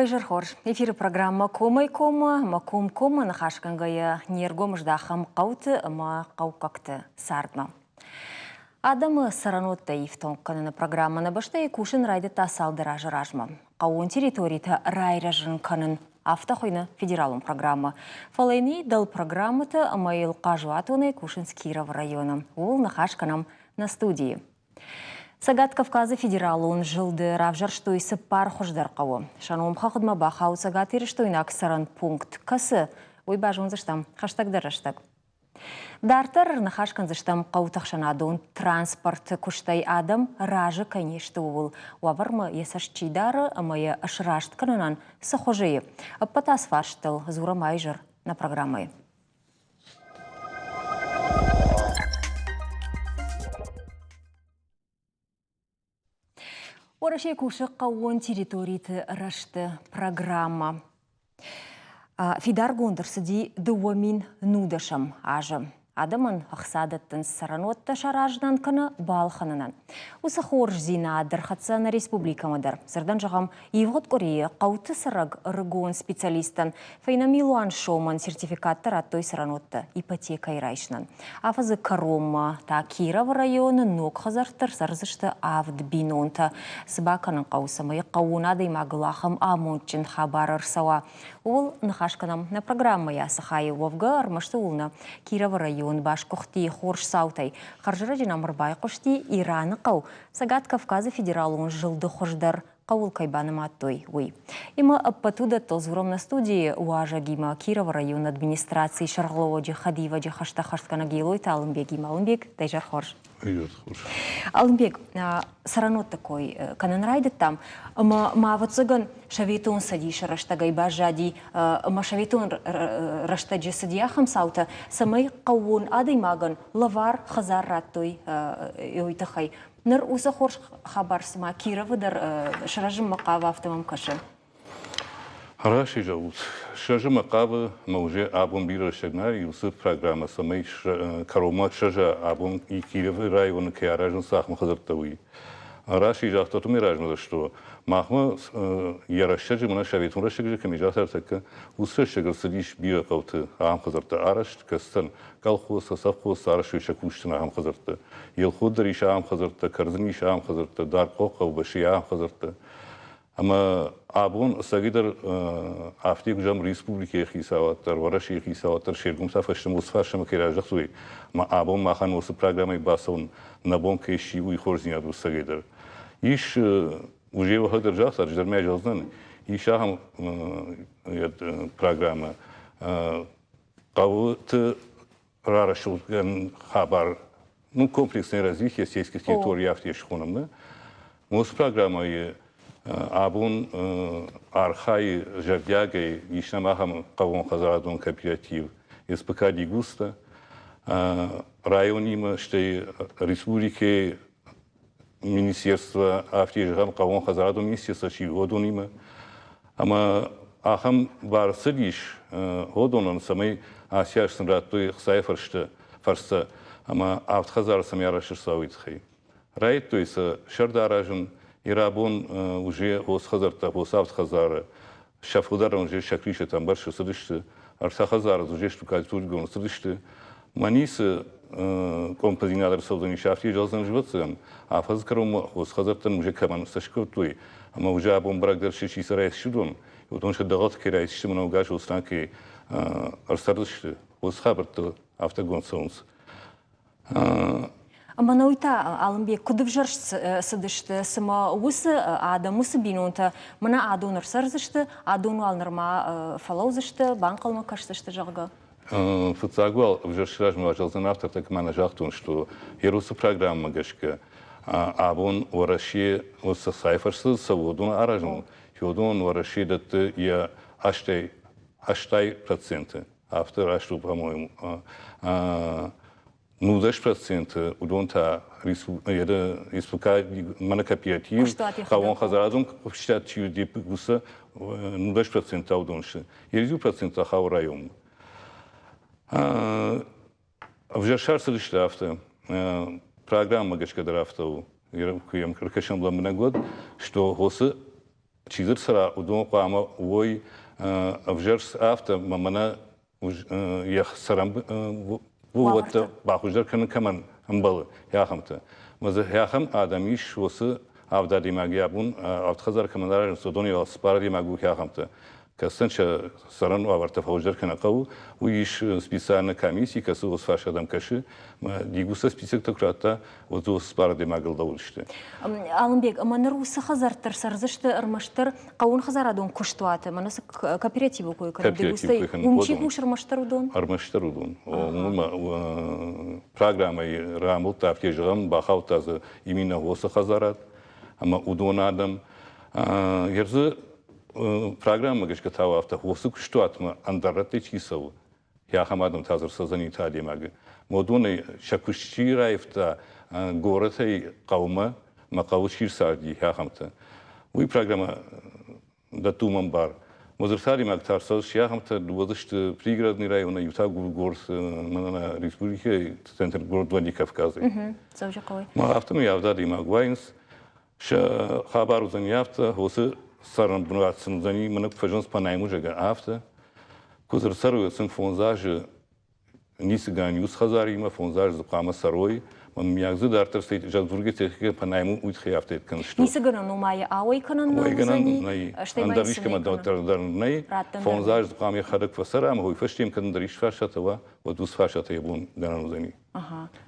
Уӕ изӕр хорз. Эфиры программӕ Комӕй-коммӕ ӕмӕ комкоммӕ ныхасгӕнгӕйӕ не ргом здахӕм хъӕуты ӕмӕ хъӕуккӕгты цардмӕ. Адӕмы цӕрӕнуӕттӕ ифтонг кӕныны программӕ нӕ бӕстӕйы кусын райдыдта цалдӕр азы размӕ. Хъӕууон территоритӕ райрӕзын кӕнын афтӕ хуыйны федералон программӕ. Фӕлӕ йын и дӕлпрограммӕтӕ ӕмӕ йыл хъазуатонӕй кусынц Кировы районы. Ууыл ныхас кӕнӕм нӕ студийы. Цӕгат Кавказы федералон зылды равзӕрстой цыппар хуыздӕр хъӕуы. Сӕ номхыгъдмӕ бахауд цӕгатирыстойнаг цӕрӕн пункт. Кӕцы, уый базондзыстӕм хӕстӕгдӕр рӕстӕг. Дарддӕр ӕрныхас кӕндзыстӕм хъӕуты ӕхсӕнадон транспорты куыстӕй адӕм разы кӕй не сты, ууыл. Уавӕрмӕ йӕ цӕст чи дары ӕмӕ йӕ сраст кӕнынӕн цы хуызы и? Ӕппӕт ацы фарстыл дзурӕм аизӕр нӕ программӕйы. Уӕрӕсейы кусы хъӕууон территориты рӕзты программӕ. Фидаргонд ӕрцыди 2010 азы. Адӕмӕн ӕхца дӕттынц цӕрӕнуӕттӕ саразынӕн кӕнӕ балхӕнынӕн. Уыцы хорздзинад ӕрхӕццӕ нӕ республикӕмӕ дӕр. Дзырдӕн зӕгъӕм, ивгъуыд къуырийы хъӕуты цӕрӕг ӕрыгон специалисттӕн фӕйнӕ милуан сомӕн сертификаттӕ радтой цӕрӕнуӕттӕ ипотекӕйы райсынӕн. Афӕдзы кӕронмӕ та Кировы районы ног хӕдзӕртты ӕрцӕрдзысты авд бинонтӕ. Цы бакӕнын хъӕуы, цӕмӕй хъӕууон адӕймагыл ахӕм амондджын хабар ӕрцӕуа, ууыл ныхас кӕнӕм нӕ программӕйы ацы хайы. Уӕвгӕ, ӕрмӕст ууыл нӕ. Кировы район басгуыхти хорз цаутӕй. Хӕрзӕрӕджы нӕм ӕрбайхъуысти Ираны хъӕу Цӕгат Кавказы федералон зылды хуыздӕр хъӕуыл кӕй банымадтой, уый. Ӕмӕ ӕппӕт уыдӕттыл дзурӕм нӕ студийы уазӕгимӕ Кировы районы администрацийы сӕргълӕууӕджы хӕдивӕджы хӕстӕ хӕстгӕнӕг Елойты Алымбегимӕ. Алымбег, дӕ изӕр хорз. Изӕр хорз. Алымбег, цӕрӕнуӕтты кой кӕнын райдыдтам, ӕмӕ ма ӕвӕццӕгӕн Советон Цӕдисы рӕстӕгӕй баззади ӕмӕ советон рӕстӕджы цыди ахӕм цаутӕ, цӕмӕй хъӕууон адӕймагӕн лӕвар хӕдзар радтой уый тыххӕй. Ныр уыцы хорз хабар цыма Кировы дӕр сырӕзынмӕ хъавы, афтӕ мӕм кӕсы. Раст зӕгъут, сырӕзынмӕ хъавы ӕмӕ уже абон бирӕ рӕстӕг нал и уыцы программӕ, цӕмӕй кӕронмӕ сырӕза абон Кировы районы кӕй аразынц ахӕм хӕдзӕрттӕ, уый. Раст загъта, уымӕй размӕ что махмӕ йӕ рӕстӕджы, мӕнӕ советон рӕстӕджы кӕм загъта ӕртӕккӕ, уыцы рӕстӕг ӕрцыдис бирӕ хъӕуты ахӕм хӕдзӕрттӕ арӕзт, кӕцытӕн колхозтӕ, совхозтӕ арӕзтой сӕ кусджытӕн ахӕм хӕдзӕрттӕ. Елхот дӕр ис ахӕм хӕдзӕрттӕ, Кӕрдзын ис ахӕм хӕдзӕрттӕ, Даргъ хъӕубӕсты ахӕм хӕдзӕрттӕ. Ӕмӕ абон ӕцӕгӕйдӕр афтӕ куы зӕгъӕм, республикӕйы хицауад дӕр, Уӕрӕсейы хицауад дӕр се ргом та фӕстӕмӕ уыцы фарстамӕ кӕй раздӕхтой, ӕмӕ абон махӕн уыцы программӕйы бацӕуын нӕ бон кӕй сси, уый хорздзинад у ӕцӕгӕйдӕр. Ис, уже уӕхӕдӕг загъта, ӕз дӕр ма зӕгъдзынӕн, ис ахӕм программӕ хъӕуты рарӕсугъдгӕнӕн хабар, ну, комплексное развитие сельских территорий афтӕ схонӕм, да? Уыцы программӕйы абон архайы зӕрдиагӕй ис нӕм ахӕм хъӕууонхӕдзарадон кооператив СПК «Дегуста», районимӕ, стӕй республикӕйы министерство, афтӕ зӕгъӕм, хъӕууонхӕдзарадон министерство чи уыдонимӕ. Ӕмӕ ахӕм бар цыдис уыдонӕн, цӕмӕй ацы аз сын радтой ӕхцайы фӕрстӕ, фӕрстӕ ӕмӕ авд хӕдзары цӕмӕй арӕзт ӕрцӕуа, уый тыххӕй. Райдыдтой сӕ сӕрд аразын, Ирабон уже хос хӕдзӕрттӕ, хос авд хӕдзары, сӕ фылдӕр уже сӕ крышӕтӕ ӕмбӕрзт цыдысты, ӕртӕ хӕдзары уже штукатургонд цыдысты. Мӕ ницы къуылымпыдзинад ӕрцӕудзӕнис, афтӕ зӕгъдзӕн ӕвӕццӕгӕн, афӕдзы кӕронмӕ хос хӕдзӕрттӕн уже кӕмӕн сӕ скодтой, ӕмӕ уже абон бӕрӕг дӕр чи сӕ райсдзысты, уыдон сӕ дӕгъӕлты кӕй райсдзысты, мӕ наугас Руслан кӕй ӕрцӕрдзысты, уыцы хабӕрттӕ афтӕ гонд цӕуынц. Ӕмӕ нӕ уый та, Алымбег, куыд ӕвзӕрст цыдысты, цыма уыцы адӕм, уыцы бинонтӕ мӕнӕ адон ӕрцӕрдзысты, адон уал нырма фӕлӕудзысты, банхъӕлмӕ кӕсдзысты, зӕгъгӕ? Фыццаг уал ӕвзӕрсты размӕ зӕгъдзӕн автортӕ кӕмӕ нӕ загътон, что Ерусы программӕмӕ гӕсгӕ абон Уӕрӕсе уыцы цай фӕрцы цӕуы, уыдон аразын, уыдон Уӕрӕсе дӕтты йӕ 80%. Афтӕ раст у, по-моему. 0% уыдон та республика монокооператив, хъӕууонхӕдзарадон куыстуат чи уыди, уыцы 0% та уыдон сты. Иу процент та хауы районмӕ. Ӕвзӕрст ӕрцыдысты афтӕ. Программӕ гӕсгӕ дӕр афтӕ у. Куы йӕм ӕркӕсӕм лӕмбынӕг уӕд, что уыцы. Чи дзы цӕра, уыдон хъуамӕ уой ӕвзӕрст афтӕ, мӕ мӕнӕ йӕ цӕрӕн уӕттӕ бахуыздӕр кӕнын кӕмӕн ӕмбӕлы, ахӕмтӕ. Мӕ дзы ахӕм адӕм ис, уыцы авд адӕймаг йӕ бон авд хӕдзар кӕмӕн аразынц, уыдон йӕ цыппар адӕймаг у ахӕмтӕ. Кӕцытӕн сӕ цӕрӕн уавӕртӕ фӕхуыздӕр кӕнын хъӕуы, уый ис специальная комисси, кӕцы уыцы фарст адӕм кӕсы. Дигуса списоктӕ куы радта, уӕд уыцы цыппар адӕймагыл лӕууыдысты. Алымбег, ӕмӕ ныр уыцы хӕдзӕртты ӕрцӕрдзысты ӕрмӕстдӕр хъӕууонхӕдзарадон куыстуаты, мӕнӕ цы кооперативы кой кӕнӕм, Дегустӕй, уым чи кусы ӕрмӕстдӕр уыдон? Ӕрмӕстдӕр уыдон. Уымӕ программӕйы рамбылдта, афтӕ зӕгъӕм, бахаудта дзы именно уыцы хӕдзарад ӕмӕ уыдон адӕм. Герзы программӕ гӕсгӕ та афтӕ уыцы куыстуатмӕ ӕндӕр рӕттӕй чи цӕуы, ахӕм адӕм та дзы ӕрцӕудзӕни адӕймагы. Уыдонӕй сӕ куыст чи раивта горӕтӕй хъӕумӕ, мӕ хъӕуы чи рцарди, ахӕмтӕ. Уый программӕ дӕтты уымӕн бар. Модзырты адӕймаг та ӕрцӕудзысты ахӕмтӕ, уыдысты пригородный районы, иу та город республикӕйы центр город Владикавказы. Дзӕуджыхъӕуӕй. Афтӕмӕй авд адӕймаг уайынц. Сӕ хабар уыдзӕни афтӕ, уыцы цӕрӕнбынат сын уыдзӕни, мӕнӕ куы фӕзынынц Панаймузӕгӕн, афтӕ. Куы дзы ӕрцӕрой, сын фондз азы ницы гӕнӕн уыцы хӕдзаримӕ, фондз азы дзы хъуамӕ цӕрой. Мӕнмӕ дзы дарддӕр зӕгъдзургӕ техникӕ Панайму уый тыххӕй афтӕ кӕныс. Ницы гӕнӕн у ма йӕ ауӕй кӕнӕн нӕ уыдзӕни, стӕй ӕндӕр искӕмӕ дӕр нӕй. Фондз азы дзы хъуамӕ йӕхӕдӕг фӕцӕра ӕмӕ уый фӕстӕ йӕм кӕд ӕндӕр исты фарстатӕ уа, уӕд уыцы фарстатӕ йӕ бон гӕнӕн уыдзӕни.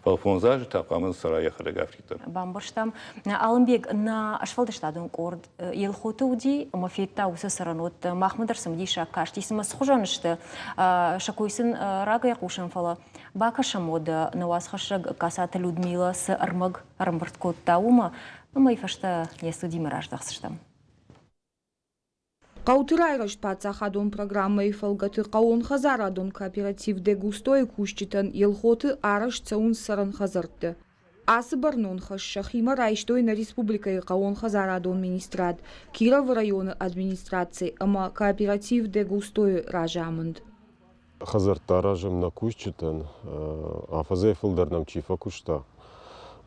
Фӕлӕ фондз азы та хъуамӕ цӕра йӕхӕдӕг афтиддӕр. Бамбӕрстам. Алымбег, нӕ сфӕлдыстадон къорд Елхоты уыди ӕмӕ федта уыцы цӕрӕнуӕттӕ. Махмӕ дӕр цымыдисаг касти, цымӕ цыхуызӕн сты. Сӕ кой сын рагӕй хъусӕм, фӕлӕ бакӕсӕм уӕдӕ нӕ уацхӕссӕг Касаты Людмила цы ӕрмӕг ӕрӕмбырд кодта, уымӕ, ӕмӕ йӕ фӕстӕ йӕ студимӕ раздӕхдзыстӕм. Хъӕуты райрӕзт паддзахадон программӕйы фӕлгӕты хъӕууонхӕдзарадон кооператив «Дегусто-йы» кусджытӕн Елхоты арӕзт цӕуынц цӕрӕн хӕдзӕртты. Ацы бӕрнон хӕс сӕхимӕ райстой нӕ республикӕйы хъӕууонхӕдзарадон министрад, Кировы районы администраци ӕмӕ кооператив «Дегусто-йы» разамынд. Хӕдзӕрттӕ аразӕм нӕ кусджытӕн, афӕдзӕй фылдӕр нӕм чи фӕкуыста,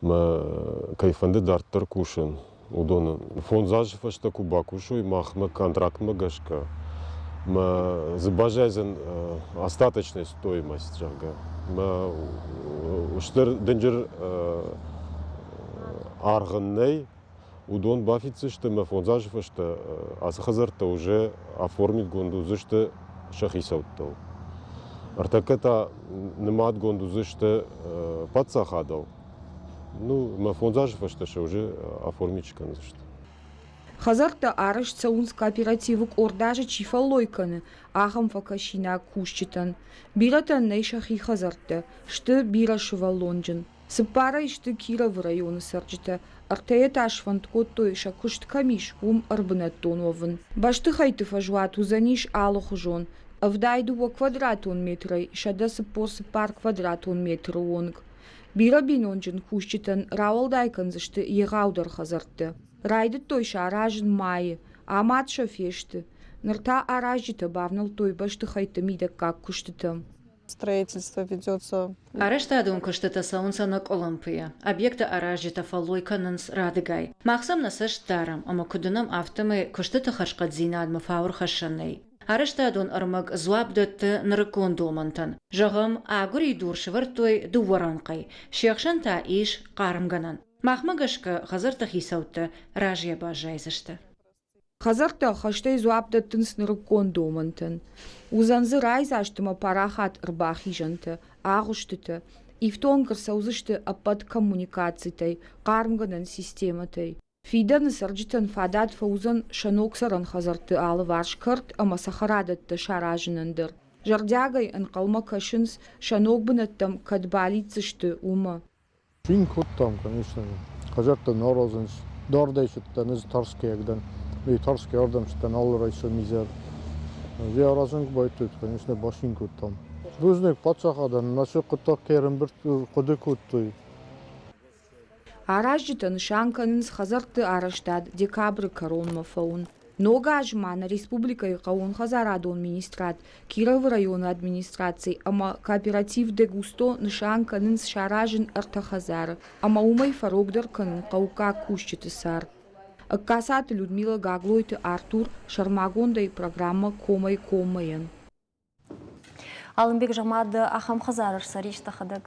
мӕ кӕй фӕнды дарддӕр кусын, уыдоны. Фондз азы фӕстӕ куы бакусой махмӕ контрактмӕ гӕсгӕ, мӕ дзы баззайдзӕн остаточная стоимость, зӕгъгӕ. Мӕ стыр дынджыр аргъ ын нӕй, Уыдон бафиддзысты ӕмӕ фондз азы фӕстӕ ацы хӕдзӕрттӕ уже оформитгонд уыдзысты сӕ хицӕуттыл. Ӕртӕккӕ та нымадгонд уыдзысты паддзахадыл. Ну, мӕ фондз азы фӕстӕ сӕ уже оформить скӕндзысты. Хӕдзӕрттӕ арӕзт цӕуынц кооперативы къорд азы чи фӕллой кӕны, ахӕм фӕкӕсинаг кусджытӕн. Бирӕтӕн нӕй сӕхи хӕдзӕрттӕ, сты бирӕсывӕллонджын. Цыппарӕй сты Кировы районы цӕрджытӕ, ӕртӕйӕ та сфӕнд кодтой, сӕ куыст кӕм ис, уым ӕрбынӕттон уӕвын. Бӕстыхӕйтты фӕзуат уыдзӕнис алыхуызон, 72 квадратон метрӕй 144 квадратон метры онг. Бирӕ бинонджын кусджытӕн рауӕлдай кӕндзысты егъаудӕр хӕдзӕртты. Райдыдтой сӕ аразын майы, амад сӕ фесты. Ныр та аразджытӕ бавнӕлдтой бӕстыхӕйтты мидӕггаг куыстытӕм. Строительство ведется. Арӕзтадон куыстытӕ цӕуынц ӕнӕкъуылымпыйӕ. Объекты аразджытӕ фӕллой кӕнынц радыгай. Мах сӕм нӕ цӕст дарӕм, ӕмӕ куыд уынӕм, афтӕмӕй куыстыты хӕрзхъӕддзинадмӕ фауӕрхӕссӕн нӕй. Арӕзтадон ӕрмӕг дзуапп дӕтты нырыккон домӕнтӕн. Зӕгъӕм, агуыридур сӕвӕрдтой дыууӕ рӕнхъӕй, се хсӕн та ис хъармгӕнӕн. Махмӕ гӕсгӕ, хӕдзӕртты хицӕуттӕ разыйӕ баззайдзысты. Хӕдзӕрттӕ хӕстӕй дзуапп дӕттынц нырыккон домӕнтӕн. Уыдзӕн дзы райдзаст ӕмӕ парахат ӕрбахизӕнтӕ, агъуыстытӕ, ифтонг ӕрцӕудзысты ӕппӕт коммуникацитӕй, хъармгӕнӕн системӕтӕй. Фидӕны цӕрджытӕн фадат фӕуыдзӕн сӕ ног цӕрӕн хӕдзӕртты алыварс кӕрт ӕмӕ цӕхӕрадӕттӕ саразынӕн дӕр. Зӕрдиагӕй ӕнхъӕлмӕ кӕсынц, сӕ ног бынӕттӕм кӕд балидздзысты, уымӕ. Цин кодтам, конечно. Хӕдзӕрттӕ нӕ аразынц. Дардӕй цыдтӕн, ӕз Тарскӕйаг дӕн. Ме Тарскӕй ардӕм цыдтӕн алы райсом изӕр. Ӕз аразын куы байдыдтой, конечно, бацин кодтам. Бузныг паддзахадӕн, нӕ цы хъуыддаг кӕй ӕрӕмбырд хъуыды кодтой. Аразджытӕ нысан кӕнынц хӕдзӕртты арӕзтад декабры кӕронмӕ фӕуын. Ног аз ма нӕ республикӕйы хъӕууонхӕдзарадон министрад, Кировы районы администраци ӕмӕ кооператив «Дегусто» нысан кӕнынц саразын ӕртӕ хӕдзары ӕмӕ уымӕй фӕрогдӕр кӕнын хъӕуккаг кусджыты цард. Ӕгкацаты Людмила Гаглойты Артур сӕрмагондӕй программӕ Комӕй-коммӕ-йӕн. Алымбег, зӕгъ-ма, ды ахӕм хӕдзары рцӕрис дӕхӕдӕг?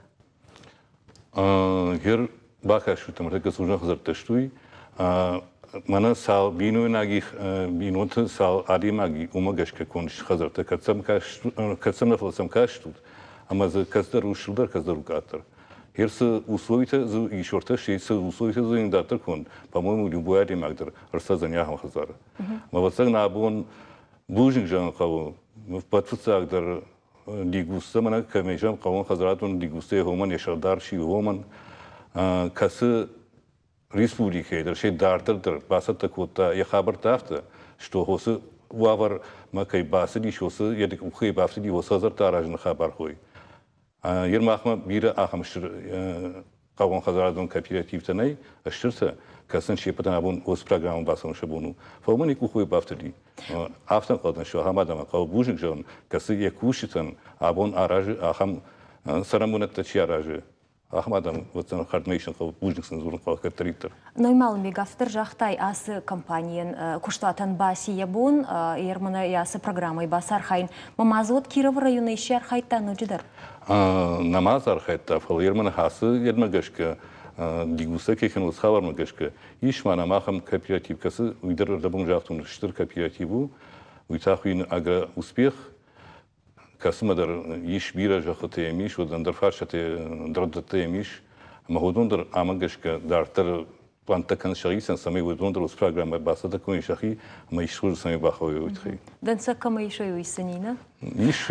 Гер бакӕсут, ӕмӕ службон хӕдзӕрттӕ сты, мӕнӕ цал бинойнаги бинонты цал адӕймаги уымӕ гӕсгӕ конд хӕдзӕрттӕ кӕд сӕм кӕд сӕм нӕ фӕлӕ сӕм кастут, ӕмӕ дзы кӕцдӕр у стырдӕр, кӕцдӕр у къаддӕр. Гер цы условитӕ дзы исортӕ сты, цы условитӕ дзы дарддӕр конд, по-моему, любой адӕймаг дӕр ӕрцӕудзӕни ахӕм хӕдзары. Мӕ ӕвӕццӕгӕн абон бузныг зӕгъын хъӕуы, ӕппӕт фыццагдӕр Дигустӕ мӕнӕ кӕм исӕм хъӕуон хӕдзарадон Дигустӕ уомӕн йӕ сӕрдар си уомӕн, кӕцы республикӕйы дӕр се дарддӕр дӕр бацӕттӕ кодта йӕ хабӕрттӕ афтӕ, что уыцы уавӕрмӕ кӕй бацыдис, уыцы йӕ къухы кӕй бафтыди, уыцы хӕдзӕрттӕ аразыны хабар хой. Ер махмӕ бирӕ ахӕм стыр хъӕууонхӕдзарадон кооперативтӕ нӕй, стыртӕ, кӕцын се ппӕтӕн абон уыцы программӕ бацӕуын сӕ бон у. Фӕлӕ мын йӕ къухы бафтыди. Афтӕ ӕнхъӕлдӕн, что ахӕм адӕмӕн хъӕуы бузныг зӕгъын, кӕцы йӕ кусджытӕн абон аразы ахӕм цӕрӕнбынӕттӕ чи аразы, ахӕм адӕм уыдзӕн хӕрдмӕ исын хъӕуы, бузныг сын дзурын хъӕуы кӕддӕриддӕр. Ноймалмбег афтӕ загътай, ацы компанийӕн куыстуатӕн баци йӕ бон, ермӕнӕ ацы программӕйы бацархайын. Мӕ ма Кировы районы исчи архайдта ноджыдӕр? Нӕма дзы архайдта, фӕлӕ ермӕнӕ ацы едмӕ гӕсгӕ, Дигуса кӕй уыцы хабармӕ гӕсгӕ, ис ма нӕм ахӕм кооператив, кӕцы уый дӕр ӕрдӕбон загътон, стыр кооператив у, уый та хуыйны Агроуспех, кӕцымӕ дӕр ис бирӕ зӕххытӕ йӕм ис, уӕд ӕндӕр фарстатӕ, ӕндӕр дӕттӕ йӕм ис, ӕмӕ уыдон дӕр амӕ гӕсгӕ дарддӕр пълӕнттӕ кӕнын сӕхицӕн, цӕмӕй уыдон дӕр уыцы программӕ бацӕттӕ кӕной сӕхи ӕмӕ исты цӕмӕй бахауой, уый тыххӕй. Дӕнцӕг кӕмӕ исой, уый цы Нина? Ис.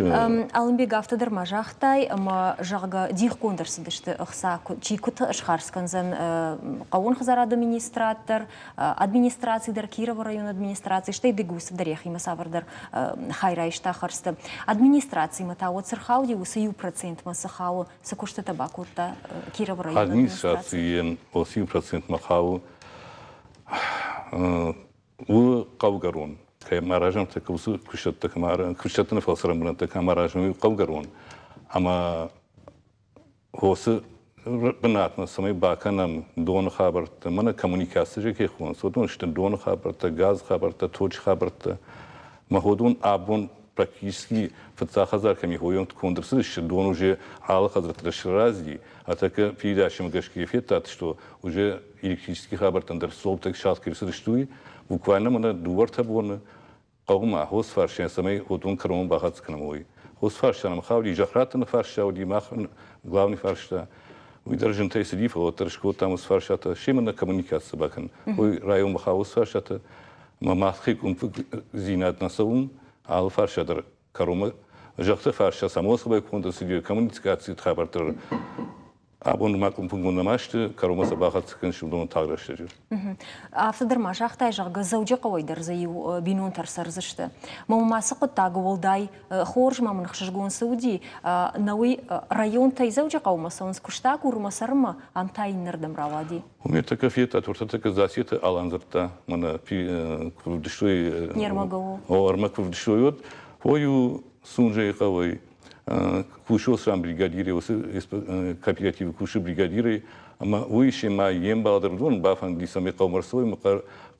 Алымбег, афтӕ дӕр ма загътай, ӕмӕ, зӕгъгӕ, дихгонд ӕрцыдысты ӕхца, чи куыд схардз кӕндзӕн хъӕууон хӕдзарады министрад дӕр, администраци дӕр, Кировы районы администраци, стӕй Дыгусы дӕр йӕхимӕ цавӕрдӕр хай райста хӕрдзты. Администрацимӕ та уӕд цы рхауди, уыцы 1%-мӕ цы хауы, цы куыстытӕ бакодта Кировы районы администраци? Администрацийӕн уыцы 1%-мӕ хауы у хъӕугӕрон. Кӕм аразӕм, уыцы куыстӕттӕ куыстӕтты ныфӕл цӕрӕнбынӕттӕ кӕм аразӕм, уый хъӕугӕрон. Ӕмӕ Хосы бынатмӕ цӕмӕй бакӕнӕм доны хабӕрттӕ, мӕнӕ коммуникаци кӕй хонынц, уыдон сты доны хабӕрттӕ, газы хабӕрттӕ, точы хабӕрттӕ. Мӕ уыдон абон практически фыццаг хӕдзар кӕм ихойон конд ӕрцыдысты, дон уже алы хӕдзӕртты дӕр сырӕзти, а тӕккӕ передачӕмӕ гӕсгӕ федтат, что уже электрический хабӕрттӕн дӕр столбтӕ сагъд кӕй ӕрцыдысты, уый буквально мӕнӕ дыууӕ-ӕртӕ боны хъӕумӕ хосфарсӕн, цӕмӕй уыдон кӕронмӕ бахӕццӕ кӕнӕм, уый. Хосфарста нӕм хауди, зӕхх раттыны фарста уыди, мах главный фарста. Уый дӕр зынтӕй цыди, фӕлӕ уӕддӕр скодтам уыцы фарстатӕ. Семӕ нӕ коммуникаци бакӕн. Уый районмӕ хауы уыцы фарстатӕ. Мӕ мах къуымпыдзинад нӕ цӕуын, алы фарста дӕр кӕронмӕ зӕххы фарста самоцыбӕй конд ӕрцыди, коммуникациты хабӕрттӕ Абон ма къуымпыгонд нӕма сты, кӕронмӕ сӕ бахӕццӕ кӕнын уыдон тагъд рӕстӕджы. Афтӕ дӕр ма загътай, зӕгъгӕ, Дзӕуджыхъӕуӕй дӕр дзы иу бинонтӕ ӕрцӕрдзысты. Мӕ ма цы хъуыддаг уӕлдай хорз ма мын ӕхсызгон цы уыди, нӕ уый районтӕй Дзӕуджыхъӕумӕ цӕуынц куыстагурмӕ, цӕрынмӕ, ам та иннӕрдӕм рауади. Уым ӕртӕккӕ федтат, ӕртӕккӕ Засеты Алан дзырдта, мӕнӕ куы вдыстой. Не рмӕгы у. О, ӕрмӕг куы вдыстой, уӕд ой у Сунжӕйы хъӕуӕй кусы сам бригадирӕй, уыцы кооперативы кусы бригадирӕй, ӕмӕ уый семӕ йе мбал дӕр уыдон бафӕнди, цӕмӕй хъӕумӕ ӕрцӕуой ӕмӕ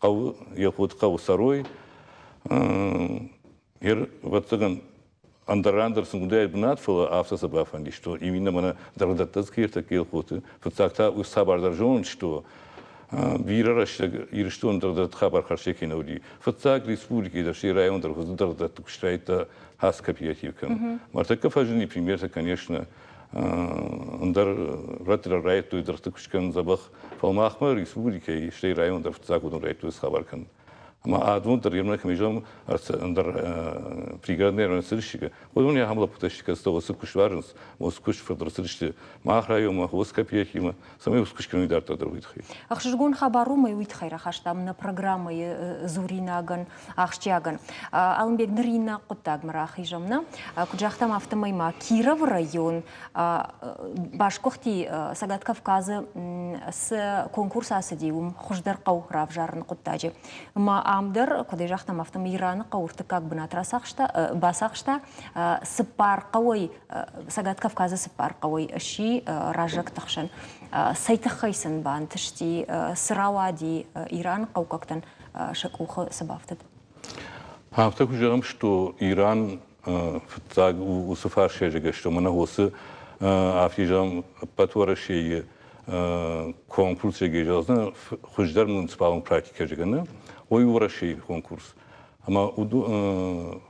хъӕуы йӕ ход хъӕуы цӕрой. Ӕвӕццӕгӕн, ӕндӕр ран дӕр сын уыдаид бынат, фӕлӕ афтӕ сӕ бафӕнди, что именно мӕнӕ дӕргъдӕттӕ ӕртӕккӕ Елхоты. Фыццаг та уыцы хабар дӕр зонын, что бирӕ рӕстӕг Ирыстоны дӕргъдӕтты хабар хӕрзтӕ кӕй нӕ уыди. Фыццаг республикӕйы дӕр, стӕй район дӕр хуыздӕр дӕргъдӕтты куыстаидтӕ хӕс кооператив кӕнын. Мартӕккӕ фӕзынди примертӕ, конечно, ӕндӕр рӕтты дӕр райдыдтой дыргъты куыст кӕнын дзӕбӕх, фӕлӕ махмӕ республикӕйы, стӕй район дӕр фыццаг уыдон райдыдтой хабар кӕнын. Ӕмӕ адон дӕр емӕ кӕм изӕм ӕндӕр пригородный ӕрцыдысты, уыдон ахӕм лӕппутӕ сты, кӕцытӕ уыцы куыст уарзынц, уыцы куыст фылдӕр цыдысты мах районмӕ, уыцы кооперативмӕ, цӕмӕй уыцы куыст кӕной дарддӕр дӕр уый тыххӕй. Ӕхсызгон хабар у, мӕ уый тыххӕй рахастам нӕ программӕйы дзуринагӕн, ахсджиагӕн. Алымбег, ныр иннӕ хъуыддагмӕ рахизӕм, нӕ? Куыд загътам, афтӕмӕй ма Кировы район басгуыхти Цӕгат Кавказы цы конкурс ацыди, уым хуыздӕр хъӕу равзарыны хъуыддаджы. Ӕмӕ Ам дӕр, куыд ӕй загътам, афтӕмӕй Ираны хъӕу ӕртыккаг бынат рацахста, бацахста. Цыппар хъӕуӕй, Цӕгат Кавказы цыппар хъӕуӕй сси раззӕгты хсӕн. Цӕй тыххӕй сын бантысти, цы рауади Ираны хъӕуккӕгтӕн сӕ къухы цы бафтыд? Афтӕ куы зӕгъӕм, что Иран фыццаг уыцы фарсӕджы сты, мӕнӕ уыцы афтӕ зӕгъӕм, ӕппӕт Уӕрӕсейы конкурс зӕгъдзӕн хуыздӕр муниципалон практикӕ зӕгъӕн, уый Уӕрӕсейы конкурс. Ӕмӕ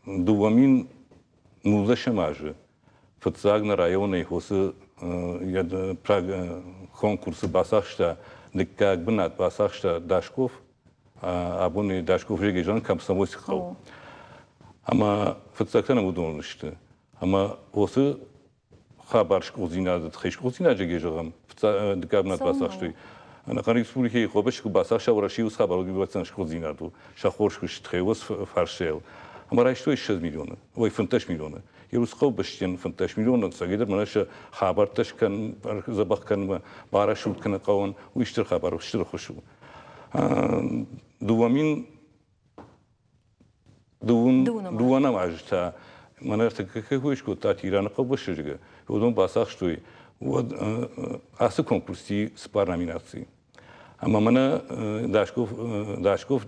2010 азы фыццаг нӕ районӕй уыцы конкурсы бацахста дыккаг бынат бацахста Дашков, абоны Дашков регионы Комсомольский хъӕу. Ӕмӕ фыццӕгтӕ нӕм уыдон сты. Ӕмӕ уыцы хабар скъуылдзинады тыххӕй скъуылдзинаджы зӕгъӕм, дыккаг бынат бацахстой. Ӕнӕхъӕн республикӕйы хъобыс куы бацахса Уӕрӕсейы уыцы хабар уыд скъуылдзинад у, сӕ хорз куысты тыххӕй уыцы фарстайыл. Ӕмӕ райстой 20 миллионы, ой, 15 миллионы. Иерусхъӕу бӕстӕн 15 миллионы цӕгӕйдӕр мӕнӕ сӕ хабӕрттӕ скӕн, дзӕбӕх кӕнынмӕ, барӕсугъд кӕнын хъӕуӕн, уый стыр хабар, стыр ӕххуыс у. 2000 Дыууӕнӕм азы та мӕнӕ ӕртыккаг кӕй скодта Тираны хъӕубӕсты, уыдон бацахстой, уӕд ацы конкурсти цыппар номинацийы. Ӕмӕ мӕнӕ Дашков, Дашков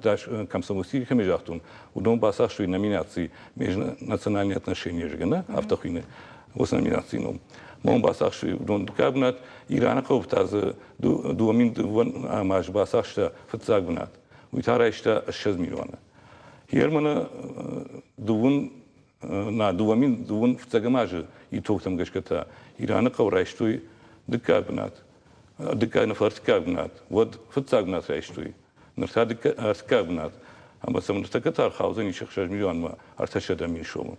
комсомольский кӕмӕй загътон, уыдон бацахстой номинаци межнациональные отношения, зӕгъгӕ, афтӕ хуыйны уыцы номинацийы ном. Мӕн бацахстой уыдон дыккаг бынат, Ираны хъӕуы та дзы 2002 азы бацахста фыццаг бынат. Уый та райста 20 миллионы. Германы дыууын на 2002 фыццӕгӕм азы итогтӕм гӕсгӕ та Ираны хъӕу райстой дыккаг бынат. Дыккаг нӕ ӕртыккаг бынат. Уӕд фыццаг бынат райстой. Ныр та ӕртыккаг бынат. Ӕмӕ сӕм ныртӕккӕ та ӕрхаудзӕнис 6 миллионмӕ 300 мин сомы.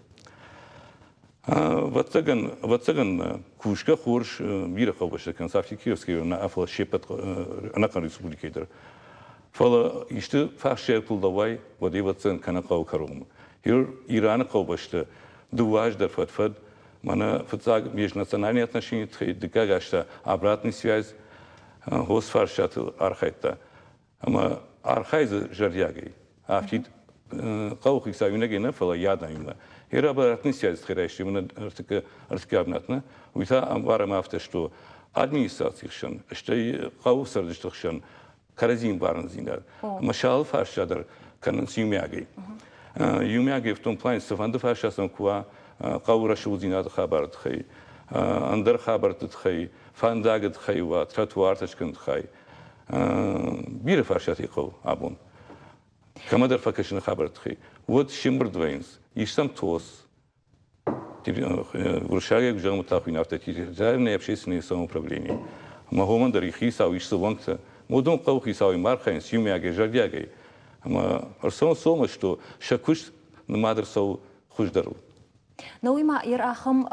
Ӕвӕццӕгӕн, ӕвӕццӕгӕн, кусгӕ хорз бирӕ хъӕубӕстӕ кӕнынц афтӕ Кировский район нӕ, фӕлӕ се ппӕт ӕнӕхъӕн республикӕйы дӕр. Фӕлӕ исты фарстайыл куы лӕууай, уӕд ӕвӕццӕгӕн кӕнӕ хъӕуы кӕронмӕ. Ираны хъӕубӕстӕ дыууӕ аз дӕр фӕд-фӕд, мӕнӕ фыццаг межнациональные отношения тыххӕй, дыккаг аз та обратный связь хос фарстатыл архайдта. Ӕмӕ архайдзы зӕрдиагӕй. Афтид хъӕуы хицауинагӕй нӕ, фӕлӕ йӕ адӕмимӕ. Йӕ связь райстой мӕнӕ ӕртыккаг бынат нӕ. Уый та ӕмбарӕм афтӕ, что администрацийы хсӕн, стӕй хъӕуы цӕрджыты хсӕн кӕрӕдзийы ӕмбарындзинад. Ӕмӕ сӕ алы фарста дӕр кӕнынц иумиагӕй. Иумиагӕй в том плане, цыфӕнды фарста сын куы уа хъӕуы рӕсугъддзинады хабары тыххӕй, ӕндӕр хабӕртты тыххӕй, фӕндагы тыххӕй уа, тротуартӕ скӕныны тыххӕй, бирӕ фарстатӕ хъӕуы абон. Кӕмӕдӕр фӕкӕсыны хабары тыххӕй. Уӕд се мбырд вӕййынц, ис сӕм ТОС, уырыссагӕй куы зӕгъӕм, та хуыйны афтӕ территориальное общественное самоуправление. Ӕмӕ уымӕн дӕр и хицау, ис дзы уӕнгтӕ. Уыдон хъӕуы хицауимӕ архайынц иумиагӕй, зӕрдиагӕй. Ӕмӕ ӕрцӕуынц сомы, что сӕ куыст нымад ӕрцӕуы хуыздӕрыл. Но уый ма ир ахӕм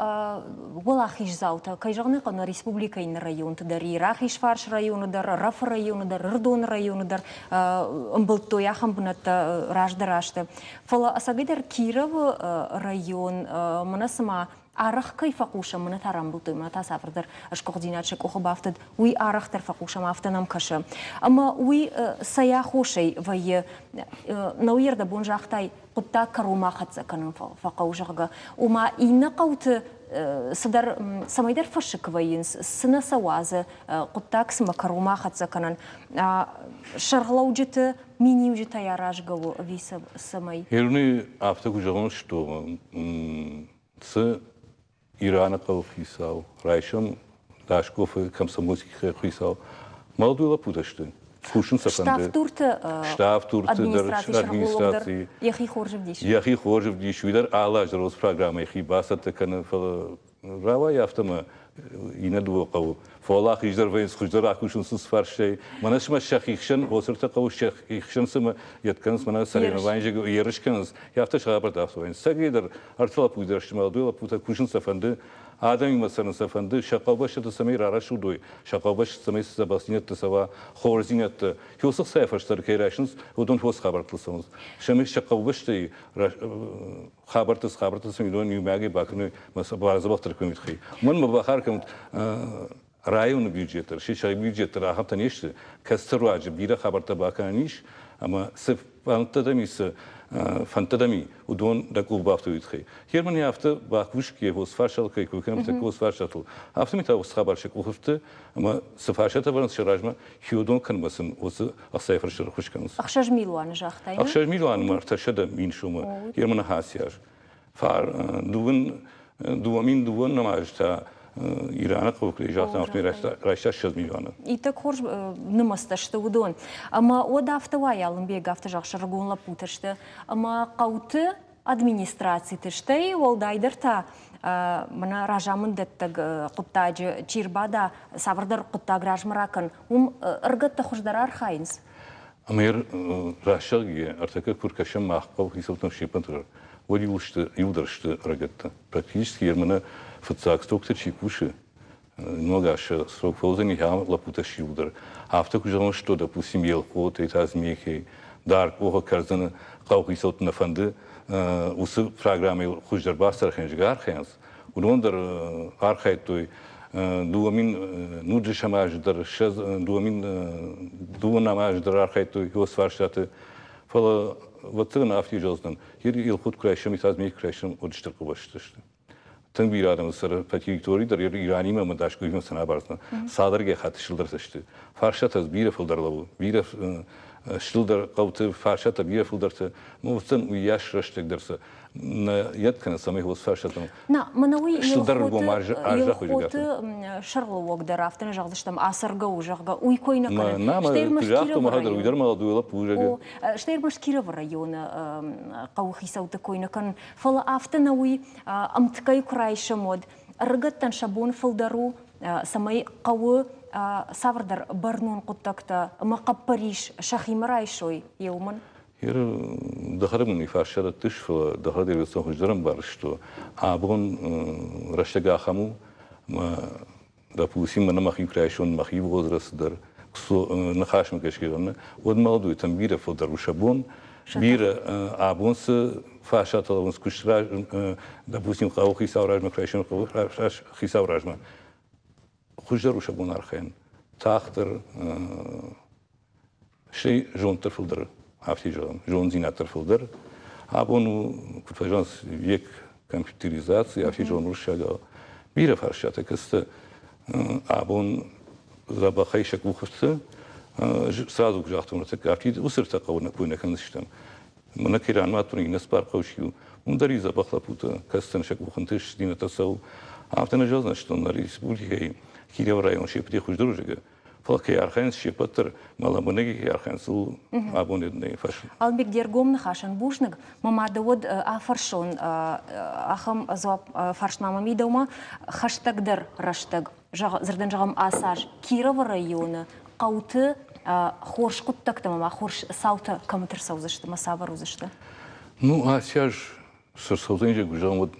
уӕлахиздзаутӕ, кӕй зӕгъын ӕй хъӕуы, нӕ республикӕйы иннӕ районты дӕр, и Рахизфарс районы дӕр, Ӕрӕфы районы дӕр, Ӕрыдоны районы дӕр ӕмбылдтой ахӕм бынӕттӕ раздӕр азты. Фӕлӕ ӕцӕгӕйдӕр Кировы район мӕнӕ цыма арӕх кӕй фӕхъусӕм, мӕнӕ та рамбылдтой, мӕнӕ та цавӕрдӕр сгуыхтдзинад сӕ къухы бафтыд, уый арӕхдӕр фӕхъусӕм, афтӕ нӕм кӕсы. Ӕмӕ уый цӕй аххосӕй вӕййы, нӕу ӕрдӕбон загътай, хъуыддаг кӕронмӕ хӕццӕ кӕнын фӕхъӕуы, зӕгъгӕ. Ома иннӕ хъӕуты цыдӕр цӕмӕйдӕр фӕсыкк вӕййынц, цы нӕ сӕ уадзы хъуыддаг цымӕ кӕронмӕ хӕццӕ кӕнын. Сӕргълӕуджыты миниуджытӕй аразгӕ у ӕви цӕмӕй? Ирны афтӕ куы зӕгъон, что цы Ираны хъӕуы хицау, райсом Дашкофы комсомольский хицау. Молодой лӕппутӕ сты. Кусын сӕ фӕнды. Ставдурты Ставдурты дӕр администрацийы. Йӕхи хорз ӕвдисы. Йӕхи хорз ӕвдисы. Уый дӕр алы аз дӕр программӕ йӕхи бацӕттӕ кӕны, фӕлӕ рауайы афтӕ ӕмӕ иннӕ дыууӕ хъӕуы фӕуӕлахиз дӕр вӕййынц, хуыздӕр акусынц цы фарстӕй. Мӕнӕ цыма сӕхи хсӕн, Осырты хъӕуы сӕхи хсӕн цыма йед кӕнынц, мӕнӕ соревнование ерыс кӕнынц, афтӕ сӕхабӕрттӕ афтӕ вӕййынц. Цӕгӕй дӕр ӕртӕ лӕппуйы дӕр сты, молодой лӕппутӕ кусын сӕ фӕнды, адӕмимӕ цӕрын сӕ фӕнды, сӕ хъӕубӕстӕты цӕмӕй рарӕсугъд уой, сӕ хъӕубӕсты цӕмӕй цы дзӕбӕхдзинӕдтӕ цӕуа, хорздзинӕдтӕ. Хёсы хцайӕ фӕстӕдӕр кӕй райсынц, уыдон хос хабӕрттыл цӕуынц. Цӕмӕй сӕ хъӕубӕстӕй хабӕрттӕ цы хабӕрттӕ сын уыдон иумӕйагӕй бакӕной мӕ сӕ бадзӕбӕхдӕр кӕной тыххӕй. Уымӕн мӕ бахар кӕнут районы бюджет дӕр, сӕ бюджет дӕр ахӕмтӕ не сты, кӕцыты руаджы бирӕ хабӕрттӕ бакӕнӕн ис. Ӕмӕ цы фӕндтӕ дӕм и, цы фӕндтӕ дӕм и, уыдон дӕ къух бафтауид хи. Германи афтӕ бакусгӕ уыцы фарстатыл кӕй кой кӕнӕм, тӕккӕ уыцы фарстатыл. Афтӕмӕй та уыцы хабар сӕ къухы фты, ӕмӕ цы фарстатӕ вӕрынц сӕ размӕ, хиуыдон кӕнынмӕ сын уыцы ӕхцайы фӕрцы ӕххуыс кӕнынц. 6 милуаны загътай, не? 6 милуаны ма 300 000 сомы Германы хӕсиас. Фар 2002 азы та Ираны хъӕуккӕй загъта, афтӕмӕй райста 20 милуаны. Иттӕг хорз нымӕцтӕ сты уыдон. Ӕмӕ уӕд афтӕ уайы, Алымбег, афтӕ зӕгъ, сӕрыгон лӕппутӕ сты. Ӕмӕ хъӕуты администрациты, стӕй уӕлдайдӕр та мӕнӕ разамынддӕттӕг хъуыддаджы чи рбада, цавӕрдӕр хъуыддаг размӕ ракӕн, уым ӕрыгӕттӕ хуыздӕр архайынц. Ӕмӕ рӕсӕгйы ӕртӕккӕ куы ркӕсӕм мах хъӕуы хицӕуттӕм се ппӕт дӕр, уӕд иу сты, иуылдӕр сты ӕрыгӕттӕ. Практически Ерманы фыццаг срокты чи кусы, ног аз срок фӕуыдзӕни ахӕм лӕппутӕ сиуылдӕр. Афтӕ куы зӕгъон, что, допустим, Елхотӕй та Змейкӕй, Даргъ-Къохы Кӕрдзыны хъӕуыхицӕутты нӕ фӕнды уыцы программӕйыл хуыздӕр бацархайын, зӕгъгӕ, архайынц, уыдон дӕр архайдтой 2010 азы дӕр, 2012 азы дӕр архайдтой уыцы фарстаты. Фӕлӕ, ӕвӕццӕгӕн, афтӕ зӕгъдзынӕн, Елхот куы райсӕм, Змейк куы райсӕм, уӕд стыр хъӕубӕстӕ сты. Тынг бирӕ адӕм цӕры по территории дӕр Иранимӕ ӕмӕ дӕсгоймӕ цы нӕ абардзынӕ. Цалдӕргай хатты сылдӕртӕ сты. Фарстатӕ бирӕ фылдӕр лӕууы, бирӕ стылдӕр хъӕуты фарстатӕ бирӕ фылдӕртӕ. Уыдзӕн уыйас рӕстӕг дӕр сӕ нӕ йед кӕны, цӕмӕй уыцы фарстатӕм На, мӕнӕ уый Елхоты сӕргълӕууӕг дӕр афтӕ нӕ зӕгъдзыстӕм, ацӕргӕ у, зӕгъгӕ, уый кой нӕ кӕны. Стӕй ӕрмӕст Кировы районы, стӕй ӕрмӕст Кировы районы хъӕуы хицӕутты кой нӕ кӕнын, фӕлӕ афтӕ нӕ уый ӕмткӕй куы райсӕм, уӕд ӕрыгӕттӕн сӕ бон фылдӕр у, цӕмӕй хъӕуы цавӕрдӕр бӕрнон хъуыддӕгтӕ ӕмӕ хъӕппӕрис сӕхимӕ райсой, йе уымӕн? Ер дӕхӕдӕг мын фарста дӕттыс, фӕлӕ дӕхӕдӕг ирыстон хуыздӕр ӕмбӕрсто. Абон рӕстӕг ахӕм у, ӕмӕ допустим, мӕнӕ мӕхи куы райсон, мӕхи возраст дӕр ныхасмӕ гӕсгӕ зӕгъын, уӕд молодойтӕн бирӕ фылдӕр у сӕ бон. Бирӕ абон цы фарстатӕ лӕууынц куыст, допустим, хъӕуы хицау размӕ куы райсӕм, хъӕуы хицау размӕ, хуыздӕр у сӕ бон архайын. Тагъддӕр стӕй зонд дӕр фылдӕр, афтӕ зӕгъӕм, зонддзинад дӕр фылдӕр. Абон у, куыд фӕзӕгъынц, век компьютеризации, афтӕ зӕгъӕм уырыссагау. Бирӕ фарстатӕ, кӕцытӕ абон дзӕбӕхӕй сӕ къухы сты, сразу куы загътон, ныртӕккӕ афтид уыцы ӕртӕ хъӕуы нӕ кой нӕ кӕндзыстӕм. Мӕнӕ кӕй ранымадтон, иннӕ цыппар хъӕуы чи у, уым дӕр и дзӕбӕх лӕппутӕ, кӕцытӕн сӕ къухы ӕнтыстдзинӕдтӕ цӕуы. Афтӕ нӕ зӕгъдзынӕ, нӕ республикӕйы Кировы район се ппӕтӕй хуыздӕр у, зӕгъгӕ. Фӕлӕ кӕй архайынц се ппӕт дӕр, мӕ лӕмбынӕгӕй кӕй архайынц, ууыл абон нӕ фӕрсын. Албег, де ргом ныхасӕн бузныг. Мӕ мады уӕд афӕрсон ахӕм дзуапп фарстмӕ мӕ мидӕумӕ хӕстӕгдӕр рӕстӕг, дзырдӕн зӕгъӕм, ацы аз Кировы районы хъӕуты хорз хъуыддӕгтӕ ӕмӕ хорз цаутӕ кӕмыты рцӕудзысты ӕмӕ цавӕр уыдзысты? Ну, ацы аз цы рцӕудзӕн, зӕгъӕм, уӕд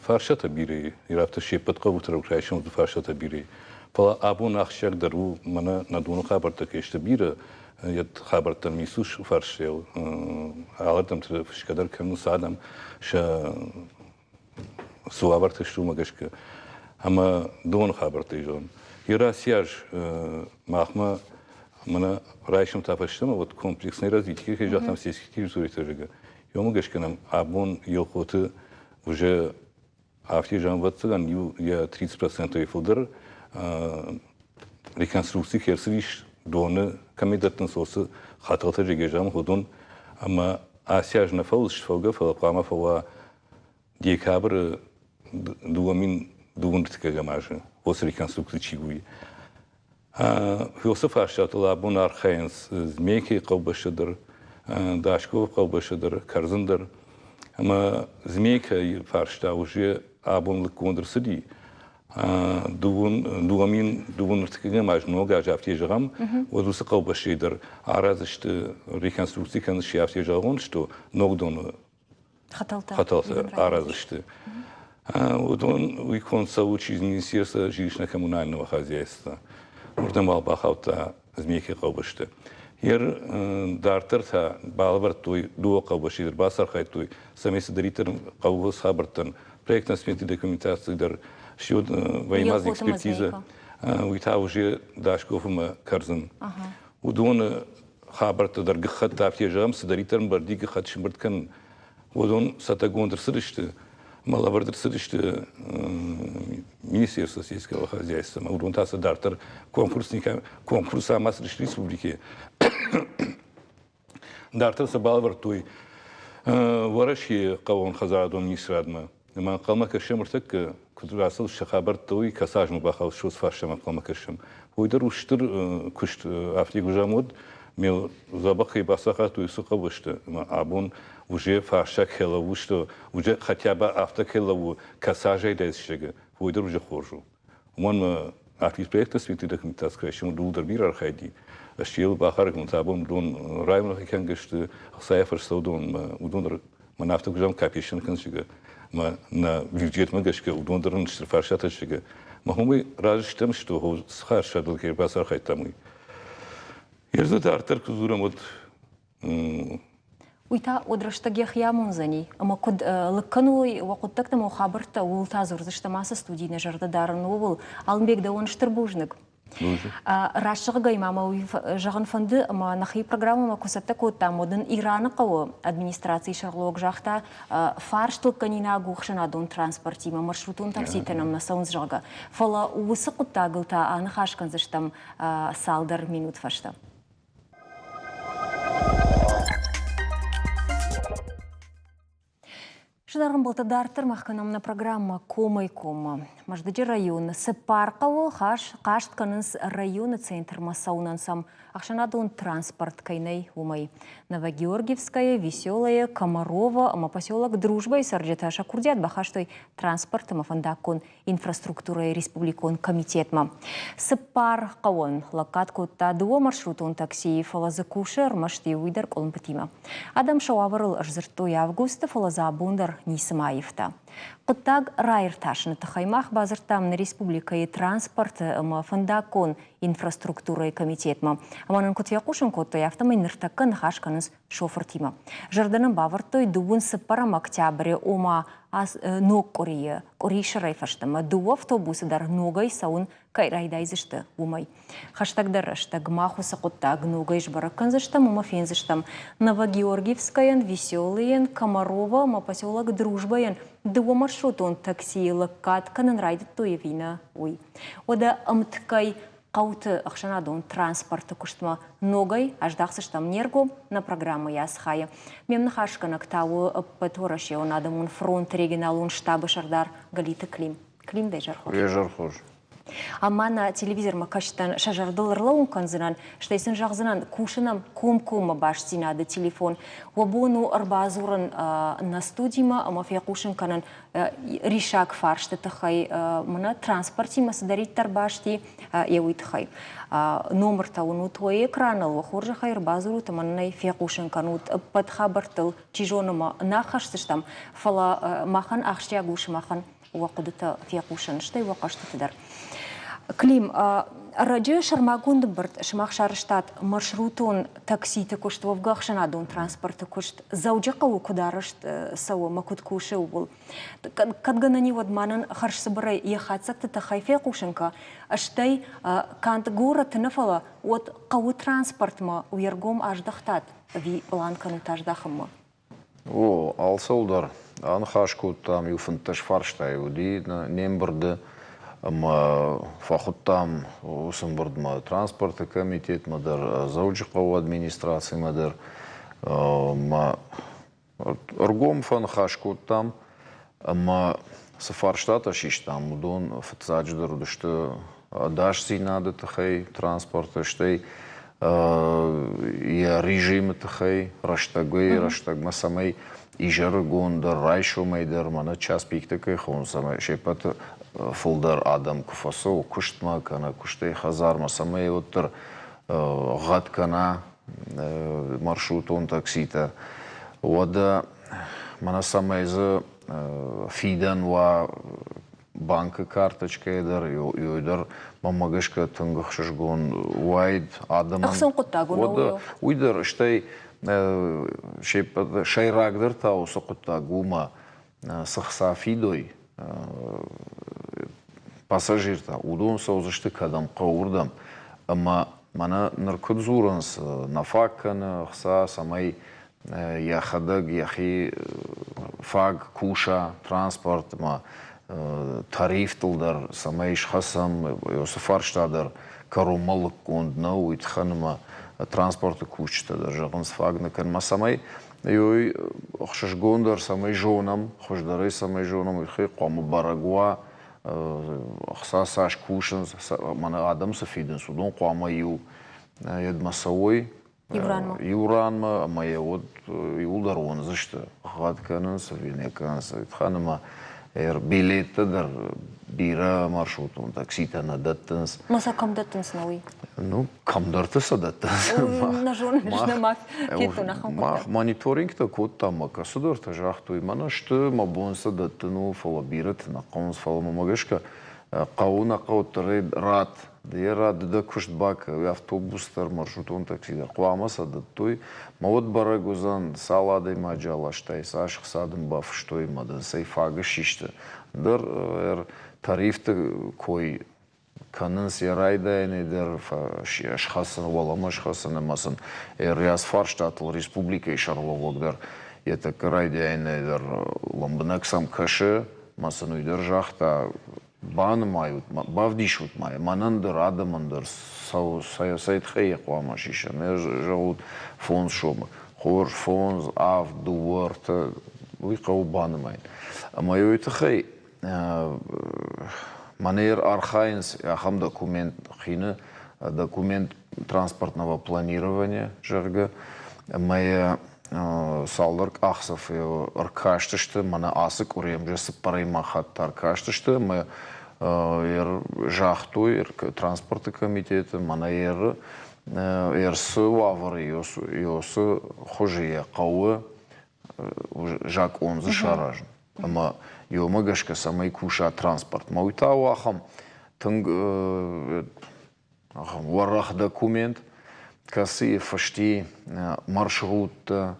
фарстатӕ бирӕ ирӕтты се ппӕт хъӕуты райсом фарстатӕ бирӕ. Фӕлӕ абон ахсджиагдӕр у, мӕнӕ нӕ доны хабӕрттӕ кӕй сты бирӕ, йӕ хабӕрттӕм Иисус фарстайыл алырдӕмты фысгӕ дӕр кӕнынц адӕм сӕ цы уавӕрты сты, уымӕ гӕсгӕ. Ӕмӕ доны хабӕрттӕй зӕгъын. Ерасиаз махмӕ мӕнӕ райсом та фӕстӕмӕ вот комплексный развитие, кӕй загътам, сельских территориты, зӕгъгӕ, уымӕ гӕсгӕ нӕм абон Елхоты уже афтӕ зӕгъӕн, иу йӕ 30%-ӕй фылдӕр реконструкци кӕй ӕрцыдис доны кӕмӕй дӕттынц, уыцы хӕтӕлтӕ зӕгъӕм, уыдон ӕмӕ ацы аз нӕ фӕуыдзысты фӕугӕ, фӕлӕ хъуамӕ фӕуа декабры 2022 азы уыцы реконструкци чи у. Уыцы фарстатыл абон архайынц Змейкӕйы хъӕубӕсты дӕр, Дашковы хъӕубӕсты дӕр, Кӕрдзын дӕр. Ӕмӕ Змейкӕйы фарста уже абон лыггонд ӕрцыди. 2022 аз ног аз афтӕ зӕгъӕм, уӕд уыцы хъӕубӕстӕй дӕр араздзысты реконструкци кӕнынц афтӕ зӕгъон, что ног доны хӕтӕлтӕ араздзысты. Уыдон уый конд цӕуы через Министерство жилищно-коммунального хозяйства. Уырдӕм уал бахаудта Змейки хъӕубӕсты. Ер дарддӕр та балӕвӕрдтой дыууӕ хъӕубӕсты дӕр бацархайдтой, цӕмӕй цыдӕриддӕр хъӕуы хабӕрттӕн проектно-сметный документаци дӕр военмазы экспертиза, уый та уже Дашков ӕмӕ Кӕрдзын. Уыдоны. Хабӕрттӕ дӕр гӕххӕтт афтӕ зӕгъӕм, цыдӕриддӕр ӕмбӕлди гӕххӕтт сымбырд кӕнын, уыдон цӕттӕгонд ӕрцыдысты ӕмӕ лӕвӕрд ӕрцыдысты Министерство сельского хозяйства. Уыдон та сӕ дарддӕр конкурс конкурс ӕмӕ цыдысты республикӕйы. Дарддӕр сӕ балӕвӕрдтой Уӕрӕсейы хъӕууонхӕдзарадон министрадмӕ. Ӕмӕ ӕнхъӕлмӕ кӕсӕм ӕртӕккӕ, куыд рацӕуы сӕ хабӕрттӕ, уый, кӕцы азмӕ бахауд, уыцы фарстамӕ ӕнхъӕлмӕ кӕсӕм. Уый дӕр у стыр куыст, афтӕ гуызӕм уыд, ме дзӕбӕх кӕй бацахадтой, уыцы хъӕубӕсты. Ӕмӕ абон уже фарста кӕй лӕууы, что уже хотя бы афтӕ кӕй лӕууы, кӕцы азӕй дӕсӕгы, уый дӕр уже хорз у. Уымӕн ӕмӕ афтид проекты светы документаци райсом дыууыл дӕр бирӕ архайди. Стил бахӕрӕг абон уыдон районы кӕнгӕ сты, ӕхцайӕ фӕрстӕ уыдон, уыдон дӕр мӕн афтӕ куы зӕгъӕм, капеччын кӕнсыгӕ, мӕ нӕ бюджетмӕ гӕсгӕ уыдон дӕр стыр фарстатӕ сыгӕ. Мӕ уымӕй разы стӕм, что цы хӕрзадыл кӕй бацархайдтам, уый. Ердзы дарддӕр куы дзурӕм, уӕд Уый та уӕд рӕстӕг йӕхи амондзӕни, ӕмӕ куыд лыг кӕной уӕ хъуыддӕгтӕ ӕмӕ хабӕрттӕ, ууыл та дзурдзыстӕм ацы студийы нӕ зӕрдӕ дарын, ууыл. Алымбег, дӕуӕн стыр бузныг. Раст зӕгъгӕй ма мӕ уый зӕгъын фӕнды, ӕмӕ нӕхи программӕмӕ куы цӕттӕ кодтам, уӕд ын Ираны хъӕуы администрацийы сӕргълӕууӕг загъта, фарст лыггӕнинаг у ӕхсӕнадон транспортимӕ, маршрутон такситӕ нӕм нӕ цӕуынц, зӕгъгӕ. Фӕлӕ уыцы хъуыддагыл та аныхас кӕндзыстӕм цалдӕр минут фӕстӕ. Зынаргъ ӕмбӕлттӕ, дарддӕр мах кӕнӕм нӕ программӕ Комӕй-коммӕ. Мӕздӕджы районы цыппар хъӕуы хъаст кӕнынц районы центрмӕ цӕуынӕн сӕм ӕхсӕнадон транспорт кӕй нӕй, уымӕй. Новогеоргиевская, Веселая, Комарова ӕмӕ поселок Дружбайы цӕрджытӕ сӕ курдиат бахастой транспорт ӕмӕ фӕндаггон инфраструктурӕйы республикон комитетмӕ. Цыппар хъӕуӕн лӕггад кодта дыууӕ маршрутон таксийы, фӕлӕ дзы кусы ӕрмӕст иу уый дӕр къуылымпытимӕ. Адӕм сӕ уавӕрыл ӕрдзырдтой августы, фӕлӕ дзы абон дӕр ницыма аивта. Хъуыддаг раиртасыны тыххӕй мах бадзырдтам нӕ республикӕйы транспорты ӕмӕ фӕндаггон инфраструктурӕйы комитетмӕ. Ӕмӕ нын куыд фехъусын кодтой, афтӕмӕй ныртӕккӕ ныхас кӕнынц шофыртимӕ. Зӕрдӕ нын бавӕрдтой дыууын цыппӕрӕм октябры, ома ног къуырийы, къуырисӕрӕй фӕстӕмӕ дыууӕ автобусы дӕр ногӕй цӕуын кӕй райдайдзысты, уымӕй. Хӕстӕгдӕр рӕстӕг мах уыцы хъуыддаг ногӕй сбӕрӕг кӕндзыстӕм ӕмӕ фендзыстӕм Новогеоргиевскӕйӕн, Веселыйӕн, Комарова ӕмӕ поселок Дружбайӕн дыууӕ маршрутон таксийы лӕггад кӕнын райдыдтой ӕви нӕ, уый. Уӕдӕ ӕмткӕй хъӕуты ӕхсӕнадон транспорты куыстмӕ ногӕй аздахдзыстӕм не ргом нӕ программӕйы ацы хайы. Ме мныхасгӕнӕг та у Ӕппӕтуӕрӕсеон адӕмон фронты регионалон штабы сӕрдар Галиты Клим. Клим, дӕ зӕр хорз. Йе зӕр хорз. Ӕмӕ нӕ телевизормӕ кӕсджытӕн сӕ зӕрдыл ӕрлӕууын кӕндзынӕн, стӕй сын зӕгъдзынӕн, кусынӕн комкоммӕ бастдзинады телефон. Уӕ бон у ӕрбадзурын нӕ студимӕ ӕмӕ фехъусын кӕнын риссаг фарсты тыххӕй, мӕнӕ транспортимӕ цыдӕриддӕр баст и, йӕ уый тыххӕй. Номыртӕ уынут уӕ экраныл, уӕ хорзӕхӕй ӕрбадзурут ӕмӕ нын ӕй фехъусын кӕнут. Ӕппӕт хабӕрттыл, чи зоны, ма нӕ хӕсдзыстӕм, фӕлӕ махӕн ахсджиаг у сымахӕн уӕ хъуыдытӕ фехъусын, стӕй уӕ хъӕстыты дӕр. Клим, ӕрӕджы сӕрмагонд ӕмбырд сымах сарӕзтат маршрутон такситы куыст, уӕвгӕ ӕхсӕнадон транспорты куыст Дзӕуджыхъӕуы куыд арӕзт цӕуы ӕмӕ куыд кусы, ууыл. Кӕд гӕнӕн и, уӕд ма нын хӕрзцыбырӕй йӕ хатдзӕгты тыххӕй фехъусын кӕ, стӕй канд горӕты нӕ, фӕлӕ уӕд хъӕуы транспортмӕ уе ргом аздӕхтат ӕви пълан кӕнут аздахынмӕ? О, алцӕуылдӕр аныхас кодтам, иу 15 фарстайы уыди не мбырды ӕмӕ фӕхуыдтам уыцы ӕмбырдмӕ транспорты комитетмӕ дӕр, Дзӕуджыхъӕуы администрацимӕ дӕр. Ӕмӕ ӕргом фӕныхас кодтам ӕмӕ цы фарстатӕ систам, уыдон фыццаджыдӕр уыдысты ӕдасдзинады тыххӕй транспорты, стӕй йӕ режимы тыххӕй рӕстӕгӕй-рӕстӕгмӕ, цӕмӕй изӕрыгон дӕр, райсомӕй дӕр, мӕнӕ час пикты кӕй хонынц, цӕмӕй се ппӕты фылдӕр адӕм куы фӕцӕуы куыстмӕ кӕнӕ куыстӕй хӕдзармӕ, цӕмӕй уӕддӕр гъӕд кӕна маршрутон такситӕ. Уӕдӕ мӕнӕ цӕмӕй дзы фидӕн уа банкы карточкӕйы дӕр, ёй дӕр мӕнмӕ гӕсгӕ тынг ӕхсызгон уаид адӕмӕн. Ӕхцон хъуыддаг у, Уӕдӕ уый дӕр, стӕй се сӕйрагдӕр та уыцы хъуыддаг уымӕ, цы хца фидой пассажиртӕ, уыдон цӕудзысты кӕдӕм хъӕуы, уырдӕм. Ӕмӕ Мӕнӕ ныр куыд дзурынц, нӕ фаг кӕны ӕхца, цӕмӕй йӕхӕдӕг йӕхи фаг куса транспортмӕ, тарифтыл дӕр цӕмӕй схӕцӕм, уыцы фарста дӕр кӕронмӕ лыггонд нӕу, уый тыххӕн ӕмӕ транспорты кусджытӕ дӕр зӕгъынц фаг нӕ кӕнынмӕ, цӕмӕй уый ӕхсызгондӕр цӕмӕй зонӕм, хуыздӕрӕй цӕмӕй зонӕм, уый тыххӕй хъуамӕ бӕрӕг уа, ӕхца цас кусынц, мӕнӕ адӕм цы фидынц, уыдон хъуамӕ иу йедмӕ цӕуой, иу ранмӕ ӕмӕ йӕ уӕд иууылдӕр уындзысты, гъӕд кӕнынц ӕви нӕ кӕнынц. Тыххӕн ӕмӕ билеттӕ дӕр бирӕ маршрутон такситӕ нӕ дӕттынц. Ма сӕ кӕм дӕттынц нӕ уый? Ну, кӕмдӕрты сӕ дӕттынц. Нӕ зонын, нӕ федтон ахӕм Мах мониторингтӕ кодтам, ӕмӕ кӕцыдӕртӕ загътой, мӕнӕ сты, мӕ бон сӕ дӕттын у, фӕлӕ бирӕты нӕ хъӕуынц, фӕлӕ мӕ гӕсгӕ хъӕуы нӕ хъӕуы рад Йӕ рады дӕ куыст бакӕ, автобус дӕр, маршрутон такси дӕр хъуамӕ сӕ дӕттой. Мӕ уӕд бӕрӕг уыдзӕн, цал адӕймаджы аластай, цас хца дын бафыстой ӕмӕ дын цӕй фаг ссисты. Дӕр тарифты кой кӕнынц йӕ райдайӕнӕй дӕр схӕцын, уӕлӕмӕ схӕцын ӕмӕ сын РИАЦ фарстатыл республикӕйы сӕргълӕууӕг дӕр йӕ тӕккӕ райдайӕнӕй дӕр лӕмбынӕг сӕм кӕсы ӕмӕ сын уый дӕр загъта, банымайут, бавдисут ма йӕ, мӕнӕн дӕр, адӕмӕн дӕр цӕй тыххӕй йӕ хъуамӕ сисӕм. Зӕгъут, фондз сомы. Хорз, фондз, авд, дыууӕ, ӕртӕ, уый хъӕуы банымайын. Ӕмӕ уый тыххӕй мӕнӕ архайынц ахӕм документ хины, документ транспортного планирования, зӕгъгӕ, ӕмӕ йӕ цалдӕр къахдзӕфы ӕркастысты, мӕнӕ ацы къуыри ӕмӕ цыппӕрӕймаг хатт ӕркастысты ӕмӕ загътой транспорты комитеты, мӕнӕ ӕрцы уавӕры цы хуызы йӕ хъӕуы закъон дзы саразын. Ӕмӕ йомӕ гӕсгӕ цӕмӕй куса транспорт. Мӕ уый та у ахӕм тынг ахӕм уӕрӕх документ, кӕцыйы фысти маршруттӕ,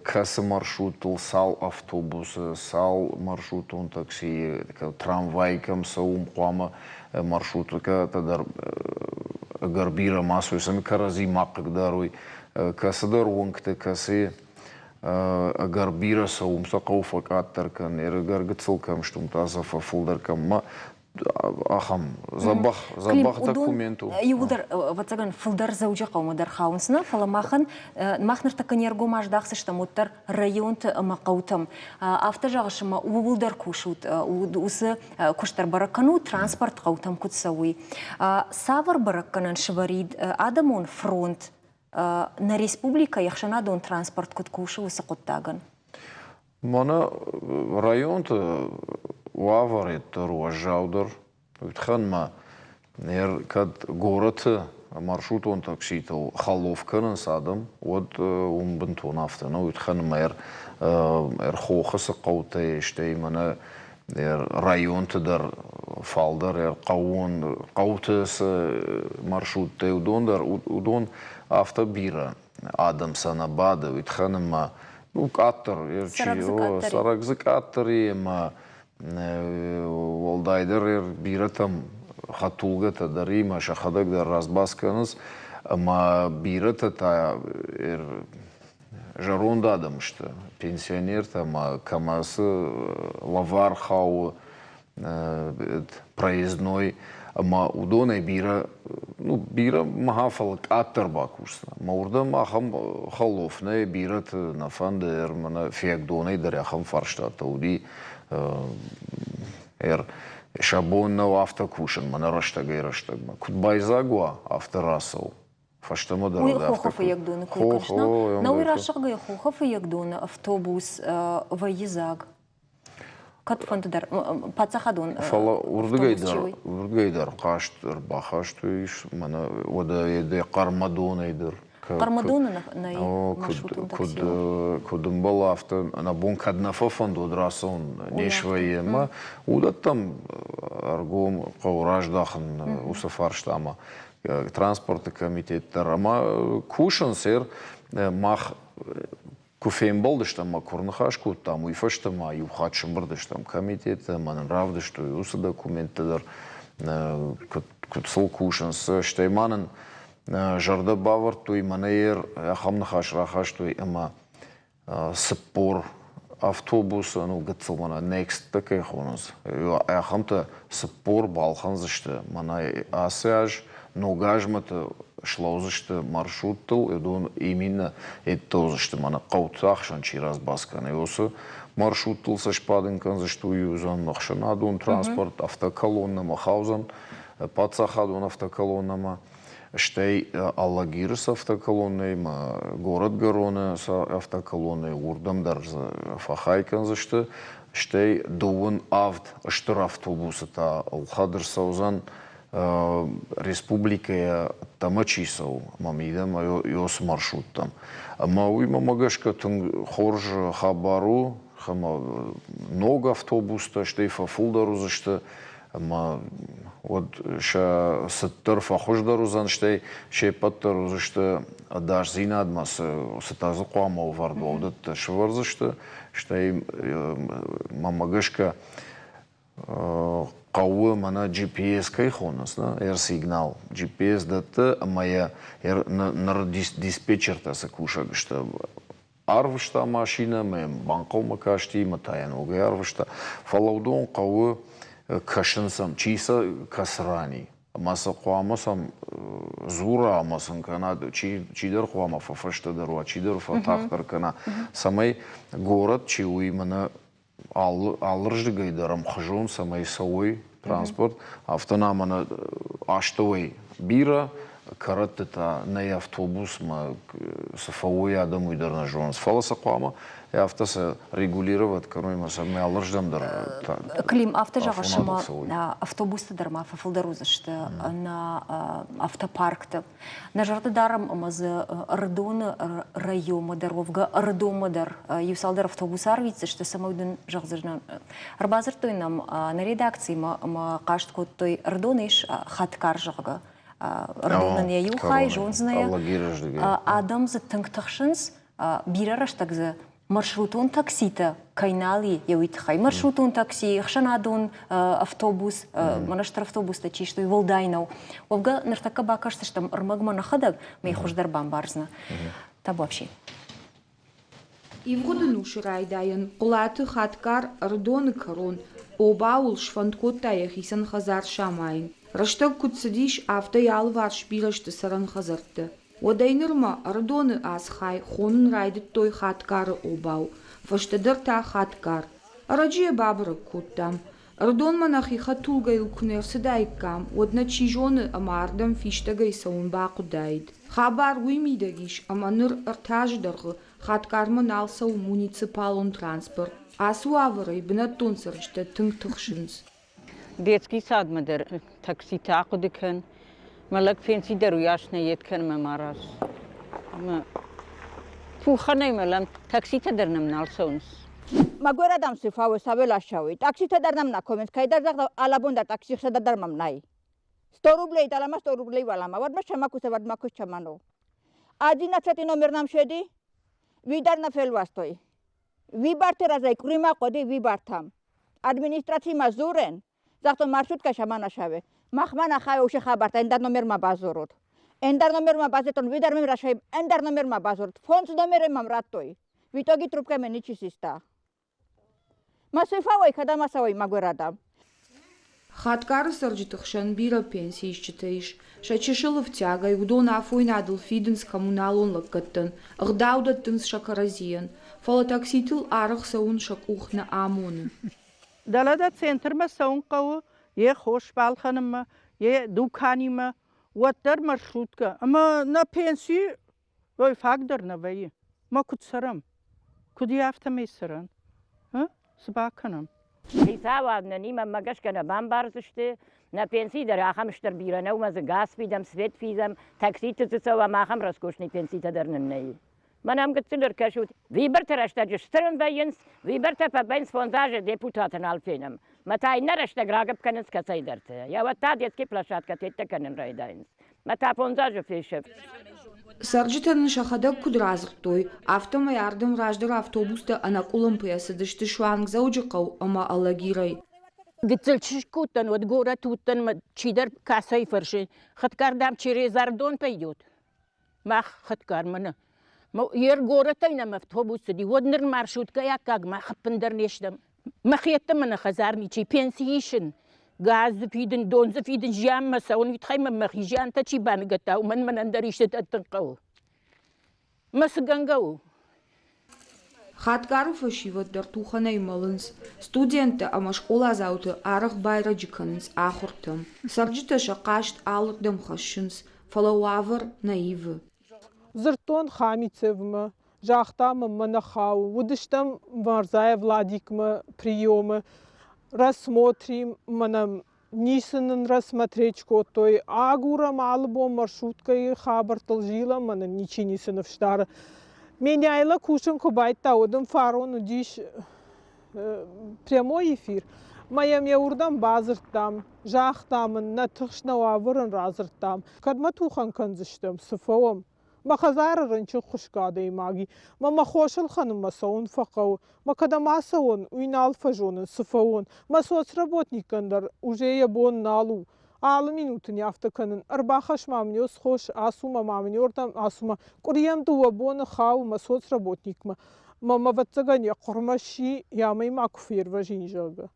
кӕцы маршрутыл цал автобусы, цал маршрутон таксийы, трамвай кӕм цӕуы, уым хъуамӕ маршруткӕтӕ дӕр ӕгӕр бирӕ ма цӕуой, цӕмӕй кӕрӕдзи ма хъыгдарой. Кӕцыдӕр уынгты, кӕцы ӕгӕр бирӕ цӕуы, уым сӕ хъӕуы фӕкъаддӕр кӕнын, ӕгӕр гыццыл кӕм сты, уым та сӕ фӕфылдӕр кӕн. Ахӕм дзӕбӕх, дзӕбӕх документ у. Иууылдӕр, ӕвӕццӕгӕн, фылдӕр Дзӕуджыхъӕумӕ дӕр хауынц, нӕ, фӕлӕ махӕн, мах ныртӕккӕ не ргом аздахдзыстӕм уӕддӕр районты ӕмӕ хъӕутӕм. Афтӕ зӕгъыс, ӕмӕ ууыл дӕр кусут, уыцы куыст дӕр бӕрӕг кӕнут, транспорт хъӕутӕм куыд цӕуы. Цавӕр бӕрӕггӕнӕн сывӕрид адӕмон фронт нӕ республикӕйы ӕхсӕнадон транспорт куыд кусы, уыцы хъуыддагӕн? Мӕнӕ районты уавӕр дӕр уӕззаудӕр. Уый тыххӕн ма кӕд горӕты маршрутон такситыл хӕлоф кӕнынц адӕм, уӕд уым бынтон афтӕ нӕу. Уый тыххӕн ӕмӕ ӕрхохы цы хъӕутӕ стӕй мӕнӕ районты дӕр фалдӕр хъӕууон хъӕуты цы маршруттӕ, уыдон дӕр уыдон афтӕ бирӕ адӕм сӕ нӕ бады, уый тыххӕн ӕмӕ ну, къаддӕр, цӕрӕг дзы къаддӕр и ӕмӕ уӕлдайдӕр бирӕтӕм хӕдтулгӕтӕ дӕр имӕ сӕхӕдӕг дӕр разбас кӕнынц ӕмӕ бирӕтӕ та зӕронд адӕм сты, пенсионертӕ ӕмӕ кӕмӕ цы лӕвар хауы проездной ӕмӕ уыдонӕй бирӕ, ну, бирӕ мӕ фӕлӕ къаддӕр бакусдзынӕн. Мӕ уырдӕм ахӕм хӕлоф нӕй, бирӕты нӕ фӕнды, мӕнӕ фиагдонӕй дӕр ахӕм фарстатӕ уыди. Сӕ бон нӕу афтӕ кусын, мӕнӕ рӕстӕгӕй-рӕстӕгмӕ. Куыд байдзаг уа, афтӕ рацӕуы. Фӕстӕмӕ дӕр Уый Хохы Фыййагдоны кой кӕныс, нӕ? Нӕ уый расыгъгӕй Хохы Фыййагдоны автобус вӕййы дзаг. Кӕдфӕнды дӕр паддзахадон Фӕлӕ уырдыгӕй дӕр, уырдыгӕй дӕр хъаст ӕрбахастой ис, мӕнӕ уӕдӕ дӕ Хъӕрмӕдонӕй дӕр. Хъӕрмӕдоны нӕй маршрутон такси. Куыд ӕмбӕлы, афтӕ нӕ бон кӕд нӕ фӕфӕнды, уӕд рацӕуын не свӕййы. Ӕмӕ уыдӕттӕм ӕргом хъӕуы раздахын уыцы фарстамӕ. Транспорты комитет дӕр ӕмӕ кусынц мах куы фембӕлдыстӕм ӕмӕ куы ӕрныхас кодтам, уый фӕстӕ ма иу хатт сӕмбырд стӕм комитеты ӕмӕ нын равдыстой уыцы документтӕ дӕр, куыд сыл кусынц. Стӕй ма нын Зӕрдӕ бавӕрдтой, мӕнӕ ахӕм ныхас рахастой ӕмӕ 40 автобусы, ну, гыццыл мӕнӕ Next-тӕ кӕй хонынц, ахӕмтӕ 40 балхӕндзысты. Мӕнӕ ацы аз ног азмӕ слӕудзысты маршруттыл, уыдон именно ӕдде уыдзысты, мӕнӕ хъӕуты ӕхсӕн чи разбац кӕны, уыцы маршруттыл сӕ сбадын кӕндзысты, уый уыдзӕн ӕхсӕнадон транспорт, автоколоннӕмӕ хаудзӕн, паддзахадон автоколоннӕмӕ. Стӕй Алагиры цы автоколоннӕ ӕмӕ горӕтгӕроны цы автоколоннӕ, уырдӕм дӕр дзы фӕхай кӕндзысты. Стӕй дыууын авд стыр автобусы та ӕлхӕд ӕрцӕудзӕн республикӕйӕ ӕддӕмӕ чи цӕуы ӕмӕ мидӕмӕ уыцы маршруттӕм. Ӕмӕ уый мӕмӕ гӕсгӕ тынг хорз хабар у, ӕмӕ ног автобустӕ стӕй фӕфылдӕр уыдзысты ӕмӕ уӕд сӕ цыд дӕр фӕхуыздӕр уыдзӕн, стӕй се ппӕт дӕр уыдзысты ӕдасдзинадмӕ цы цытӕ дзы хъуамӕ ӕвӕрд уа, уыдӕттӕ сӕвӕрдзысты, стӕй мӕнмӕ гӕсгӕ хъӕуы мӕнӕ GPS кӕй хонынц, нӕ, air-сигнал. GPS дӕтты ӕмӕ йӕ ныр диспетчертӕ цы кусӕг сты, арвыста машинӕ, ӕмӕ йӕм банхъӕлмӕ касти ӕмӕ та йӕ ногӕй арвыста. Фӕлӕ уыдон хъӕуы кӕсын сӕм, чи сӕ кӕцы ран и. Ӕмӕ сӕ хъуамӕ сӕм дзура ӕмӕ сын кӕна, чидӕр хъуамӕ фӕфӕстӕдӕр уа, чидӕр фӕтагъддӕр кӕна, цӕмӕй горӕт чи у, уый мӕнӕ алырдыгӕй дӕр ӕмхуызон, цӕмӕй цӕуой транспорт, афтӕ нӕ мӕнӕ астӕуӕй бирӕ, кӕрӕтты та нӕй автобусмӕ цы фӕуой адӕм, уый дӕр нӕ зонынц. Фӕлӕ сӕ хъуамӕ афтӕ сӕ регулировать кӕной ӕмӕ сӕ алырдӕм дӕр Клим, афтӕ зӕгъыс, ӕмӕ автобусты дӕр ма фӕфылдӕр уыдзысты нӕ автопаркты. Нӕ зӕрды дарӕм ӕмӕ дзы Ӕрыдоны районмӕ дӕр, уӕвгӕ Ӕрыдонмӕ дӕр иу цалдӕр автобус арвитдзысты, цӕмӕй дын зӕгъдзынӕн. Ӕрбадзырдтой нӕм нӕ редакцимӕ ӕмӕ хъаст кодтой, Ӕрыдоны ис хӕтгар, зӕгъгӕ. Ӕрыдонӕн йӕ иу хай, зондзынӕ йӕ. Адӕм дзы тынг тыхсынц, бирӕ рӕстӕг дзы маршрутон такситӕ кӕй нал и, йӕ уый тыххӕй. Маршрутон такси, ӕхсӕнадон автобус, мӕнӕ стыр автобустӕ чи сты, уӕлдай нӕу. Уӕвгӕ, ныртӕккӕ бакӕсдзыстӕм ӕрмӕгмӕ нӕхӕдӕг, мӕ хуыздӕр бамбардзынӕ. Табуафси. Ивгъуыд ӕнусы райдайӕн Хъуылаты Хӕтгар Ӕрыдоны кӕрон обауыл сфӕнд кодта йӕхицӕн хӕдзар самайын. Рӕстӕг куыд цыдис, афтӕ йӕ алыварс бирӕ сты цӕрӕн хӕдзӕрттӕ. Уӕдӕй нырмӕ Ӕрыдоны асхай хонын райдыдтой Хӕтгары обау, фӕстӕдӕр та Хӕтгар. Ӕрӕджы йӕ бабӕрӕг кодтам. Ӕрыдонмӕ нӕхи хӕдтулгӕйыл куы нӕ рцыдаиккам, уӕд нӕ чи зоны ӕмӕ ардӕм фистӕгӕй цӕуын бахъуыдаид. Хабар уый мидӕг ис, ӕмӕ ныр ӕртӕ азы дӕргъы Хӕтгармӕ нал цӕуы муниципалон транспорт. Ацы уавӕрӕй бынӕттон цӕрджытӕ тынг тыхсынц. Детский садмӕ дӕр такситӕ ахъуыды кӕн. Мӕ лӕг пенси дӕр уыйас нӕ йед кӕн мӕ ма раз. Ӕмӕ тухӕнӕй мӕлӕм, такситӕ дӕр нӕм нал цӕуынц. Мӕгуыр адӕм цы фауы, цавӕр ласӕуй. Такситӕ дӕр нӕм нӕ комынц, кӕйдӕр загъта, алӕбон дӕр такси хсӕдӕ дӕр мӕм нӕй. 100 рублей дӕлӕмӕ, 100 рублей уӕлӕмӕ. Уӕдмӕ сӕмӕ куса, уӕдмӕ кусӕмӕ ну. Одиннадцатый номер нам шеди, ви дӕр нӕ фелвӕстой. Вибарты разӕй къуыримӕ хъуыди вибартӕм. Администрацимӕ дзурын, загътон маршрутка сӕмӕ нӕ сӕвы. Махмӕ нӕ хайы уыцы хабӕрттӕ ӕндӕр номермӕ бадзурут. Ӕндӕр номермӕ бадзырдтон, ви дӕр мын расай ӕндӕр номермӕ бадзурут. Фондз номеры мӕм радтой. В итоге трубкӕ мӕ ничи систа. Мӕ цы фӕуой, кӕдӕм ацӕуой мӕгуыр адӕм. Хӕтгары цӕрджыты хсӕн бирӕ пенсиисджытӕ ис. Сӕ чысыл ӕфтиагӕй уыдон афойнадыл фидынц коммуналон лӕггӕдтӕн, ӕгъдау дӕттынц сӕ кӕрӕдзийӕн, фӕлӕ такситыл арӕх цӕуын сӕ къух нӕ амоны. Дӕлӕ дӕ центрмӕ цӕуын хъӕуы, йе хос балхӕнынмӕ, йе дуканимӕ, уӕддӕр маршруткӕ. Ӕмӕ нӕ пенси Ой, фаг дӕр нӕ вӕййы. Мӕ куыд цӕрӕм? Куыд и афтӕмӕй цӕрӕн? Цы бакӕнӕм? Хицауад нӕ нимӕ гӕсгӕ нӕ бамбардзысты, нӕ пенси дӕр ахӕм стыр бирӕ нӕу, ӕмӕ дзы газ фидӕм, свет фидӕм, такситы дзы цӕуӕм, ахӕм роскошный пенситӕ дӕр нын нӕй. Мӕнӕ ам гыццыл ӕркӕсут, виборты рӕстӕджы сцырын вӕййынц, вибортӕ фӕвӕййынц фондз азы депутаты нал фенӕм. Мӕ та иннӕ рӕстӕг рагӕпп кӕнынц кӕцӕйдӕрты. Йӕ уӕд та детский площадкӕ теттӕ кӕнын райдайынц. Мӕ та фондз азы фесӕфт. Цӕрджытӕ нын сӕхӕдӕг куыд радзырдтой, афтӕмӕй ардӕм раздӕр автобустӕ ӕнӕкъуылымпыйӕ цыдысты суанг Дзӕуджыхъӕу ӕмӕ Алагирӕй. Гыццыл чызг куы уыдтӕн, уӕд горӕты уыдтӕн мӕ чидӕр кӕцӕй фӕрсы, Хӕтгар, дам, через Ардон пойдет? Мах Хӕтгармӕ нӕ. Йе горӕтӕй нӕм автобус цыди, уӕд ныр маршруткӕйы аккаг мах ӕппындӕр не стӕм. Мӕхи ӕддӕмӕ нӕ хӕдзар ничи, пенси исын, газ дзы фидын, дон дзы фидын, зианмӕ цӕуын, уый тыххӕй мӕм мӕхи зиантӕ чи баныгӕдта, уымӕн мӕнӕн ӕндӕр исты дӕттын хъӕуы. Мӕ цы гӕнгӕ у? Хатгары фӕсивӕд дӕр тухӕнӕй мӕлынц. Студенттӕ ӕмӕ скъоладзауты арӕх байрӕджы кӕнынц ахуыртӕм. Цӕрджытӕ сӕ хъаст алырдӕм хӕссынц, фӕлӕ уавӕр нӕ ивы. Дзырдтон Хамицевмӕ, загъта мын мӕ нӕ хауы. Уыдыстӕм Мырзаев Владикмӕ приемы, рассмотрим, мӕнӕ ницы нын рассмотреть кодтой. Агурӕм алы бон маршруткӕйы хабӕрттыл зилӕм, мӕ нын ничи ницы ныфс дары. Меняйло кусын куы байдта, уӕд ын фарон уыдис прямой эфир. Мӕ йӕм йӕ уырдӕм бадзырдтам, загътам ын, нӕ тыхст нӕ уавӕр ын радзырдтам. Кӕдмӕ тухӕн кӕндзыстӕм, цы фӕуӕм? Мӕ хӕдзары рынчын хуысгӕ адӕймаг и, мӕ мӕ хос ӕлхӕнынмӕ цӕуын фӕхъӕуы. Мӕ кӕдӕм ацӕуон, уый нал фӕзонын, цы фӕуон. Мӕ соцработникӕн дӕр уже йӕ бон нал у. Алы минут ын афтӕ кӕнын, ӕрбахӕсс ма мын ес хос, ацу ма ма мын ордӕм, ацу ма. Къуырийӕн дыууӕ боны хауы мӕ соцработникмӕ. Мӕ мӕ ӕвӕццӕгӕн йӕ хъуырмӕ сси, йӕ амӕй ма куы фервӕзин, зӕгъгӕ.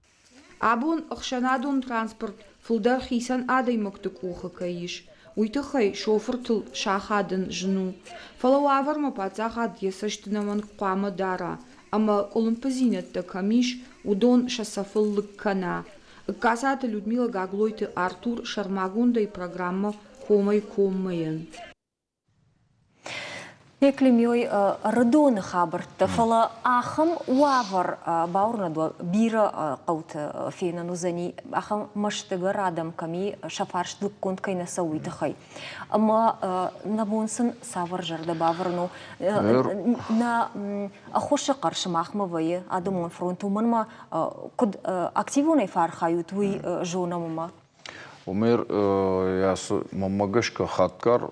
Абон ӕхсӕнадон транспорт фылдӕр хицӕн адӕймӕгты къухы кӕй ис, уый тыххӕй шофыртыл сахадын зын у. Фӕлӕ уавӕрмӕ паддзахад йӕ цӕст ӕнӕмӕнг хъуамӕ дара ӕмӕ къуылымпыдзинӕдтӕ кӕм ис, уыдон сӕ цӕфыл лыг кӕна. Касаты Людмила Гаглойты Артур сӕрмагондӕй программӕ Комӕй-коммӕ-йӕн. Еклемиой Ӕрыдоны хабӕрттӕ, фӕлӕ ахӕм уавӕр бауырнӕд уӕ, бирӕ хъӕуты фенӕн уыдзӕни, ахӕм мӕстыгӕр адӕм кӕм и, сӕ фарст лыггонд кӕй нӕ цӕуы, уый тыххӕй. Ӕмӕ нӕ бон сын цавӕр зӕрдӕ бавӕрын у? Нӕ ӕххуысы хъӕр сымахмӕ вӕййы адӕмон фронт, уымӕн ма куыд активонӕй фӕархайут, уый зонӕм ӕмӕ. Умер, мӕнмӕ гӕсгӕ хатгар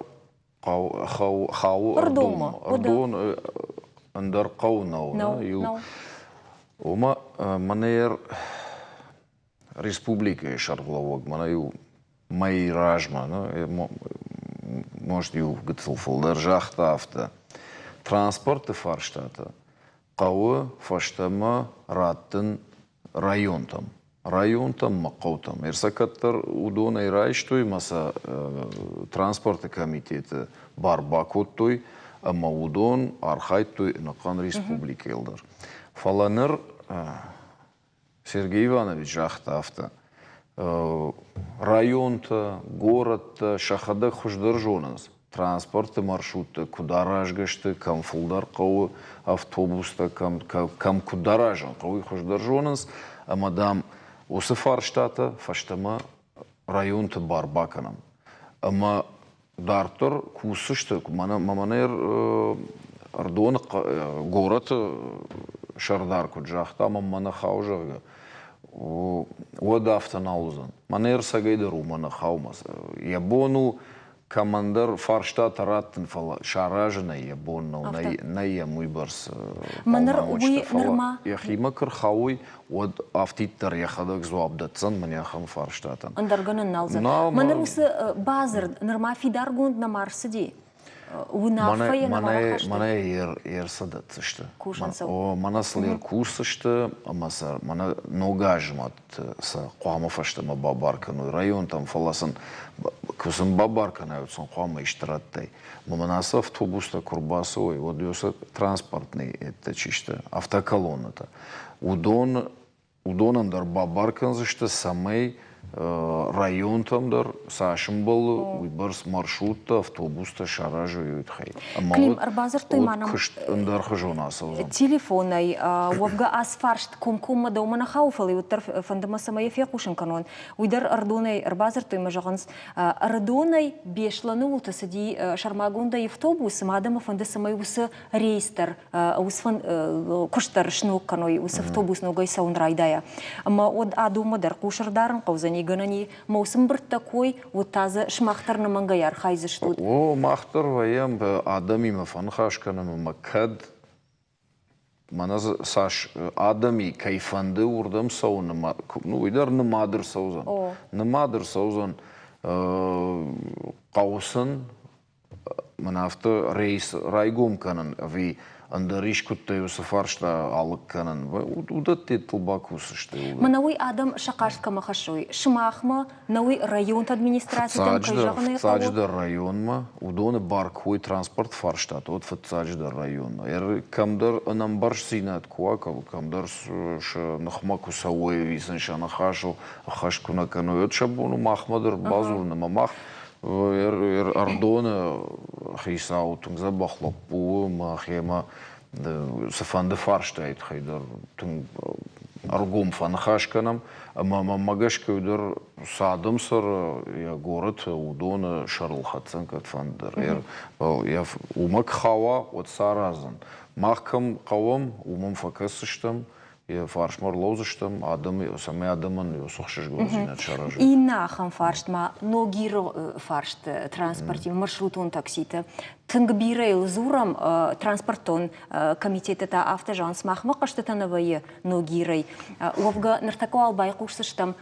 хауы Ӕрдонмӕ. Ӕрдон ӕндӕр хъӕу нӕу. Иу Уымӕ мӕнӕ республикӕйы сӕргълӕууӕг мӕнӕ иу мӕй размӕ, может, иу гыццыл фылдӕр загъта афтӕ. Транспорты фарстатӕ хъӕуы фӕстӕмӕ раттын районтӕм. Районтӕм мӕ хъӕутӕм. Ӕрсӕ кӕддӕр уыдонӕй райстой мӕ сӕ транспорты комитеты бар бакодтой ӕмӕ уыдон архайдтой ӕнӕхъӕн республикӕйыл дӕр. Фӕлӕ ныр Сергей Иванович загъта афтӕ, районтӕ, горӕттӕ сӕхӕдӕг хуыздӕр зонынц, транспорты маршруттӕ куыд аразгӕ сты, кӕм фылдӕр хъӕуы автобустӕ, кӕм, кӕм куыд аразын хъӕуы, уый хуыздӕр зонынц. Ӕмӕ, дам, уыцы фарстатӕ фӕстӕмӕ районты бар бакӕнӕм. Ӕмӕ дарддӕр кусдзысты, мӕнӕ мӕнӕ Ӕрдоны горӕты сӕрдар куыд загъта, мӕн мӕ нӕ хауы, зӕгъгӕ, уӕд афтӕ нал уыдзӕн. Мӕнӕ ӕрцӕгӕй дӕр уымӕ нӕ хауы. Йӕ бон у кӕмӕндӕр фарстатӕ раттын, фӕлӕ саразынӕй йӕ бон нӕу, нӕй йӕм уыйбӕрц полномочтӕ. Фӕлӕ йӕхимӕ куы рхауой, уӕд афтиддӕр йӕхӕдӕг дзуапп дӕтдзӕн мӕнӕ ахӕм фарстатӕн. Ӕндӕр гӕнӕн нал дзы. Мӕнӕ уыцы бадзырд нырма фидаргонд нӕма рцыди. Уынаффӕйӕ нӕма рахастой. Мӕнӕ ӕрцы дӕтдзысты. Мӕнӕ сыл ӕркусдзысты ӕмӕ сӕ мӕнӕ ног азмӕ сӕ хъуамӕ фӕстӕмӕ бабар кӕной районтӕм, фӕлӕ сын куы сын бабар кӕнай, уӕд сын хъуамӕ исты радтай. Ӕмӕ мын ацы автобустӕ куы рбацӕуой, уӕд уыцы транспортный это чи сты, автоколоннӕтӕ, уыдон уыдонӕн дӕр бабар кӕндзысты, цӕмӕй районтӕм дӕр цас ӕмбӕлы, уыйбӕрц маршруттӕ, автобустӕ саразой, уый тыххӕй. Ӕмӕ Клим, ӕрбадзырдтой ма нӕм куыст ӕндӕрхуызон ацӕудзӕн. Телефонӕй, уӕвгӕ ацы фарст комкоммӕ дӕумӕ нӕ хауы, фӕлӕ уӕддӕр фӕнды мӕ, цӕмӕй йӕ фехъусын кӕнон. Уый дӕр Ӕрыдонӕй ӕрбадзырдтой мӕ зӕгъынц, Ӕрыдонӕй Беслӕны уылты цыди сӕрмагондӕй автобус, ӕмӕ адӕмы фӕнды, цӕмӕй уыцы рейс дӕр, уыцы куыст дӕр сног кӕной, уыцы автобус ногӕй цӕуын райдайа. Ӕмӕ уӕд адонмӕ дӕр хъус ӕрдарын хъӕудзӕни, гӕнӕн и мӕ уыцы ӕмбырдтӕ кой, уӕд та дзы сымах дӕр нӕмӕнгӕй архайдзыстут. О, мах дӕр вӕййӕм адӕмимӕ фӕныхас кӕнӕм ӕмӕ кӕд. Мӕнӕ дзы цас адӕм и, кӕй фӕнды уырдӕм цӕуын, ну, уый дӕр нымад ӕрцӕудзӕн. Нымад ӕрцӕудзӕн хъӕуы сын мӕнӕ афтӕ рейс райгом кӕнын ӕви ӕндӕр искуыдтӕй уыцы фарста алыг кӕнын, уыдӕттыл бакусдзысты. Мӕнӕ уый адӕм сӕ хъаст кӕмӕ хӕссой, сымахмӕ, нӕ уый районты администрацитӕм, кӕй зӕгъын ӕй хъӕуы? Фыццаджыдӕр районмӕ, уыдоны бар куы уой транспорт фарстатӕ, уӕд фыццаджыдӕр районмӕ. Кӕмдӕр ӕнӕмбӕрстдзинад куы уа, кӕмдӕр сӕ ныхмӕ куы цӕуой ӕви сын сӕ ныхасыл ӕххӕст куы нӕ кӕной, уӕд сӕ бон у махмӕ дӕр бадзурын ӕмӕ мах Ӕрдоны хицау тынг дзӕбӕх лӕппу у мӕхемӕ цыфӕнды фарстайы тыххӕй дӕр тынг ӕргом фӕныхас кӕнӕм ӕмӕ мӕнмӕ гӕсгӕ дӕр цы адӕм цӕры йӕ горӕты, уыдоны сӕрыл хӕцдзӕн кӕдфӕнды дӕр. Уымӕ куы хауа, уӕд цы аразын? Мах кӕм хъӕуӕм, уым ӕм фӕкӕсдзыстӕм, йӕ фарсмӕ ӕрлӕудзыстӕм, адӕм, цӕмӕй адӕмӕн уыцы ӕхсызгондзинад саразой. Иннӕ ахӕм фарст ма Ногиры фарст транспортимӕ, маршрутон такситы. Тынг бирӕ йыл дзурӕм, транспортон комитеты та афтӕ зӕгъынц, махмӕ хъӕстытӕ нӕ вӕййы Ногирӕй. Уӕвгӕ, ныртӕккӕ уал байхъусдзыстӕм,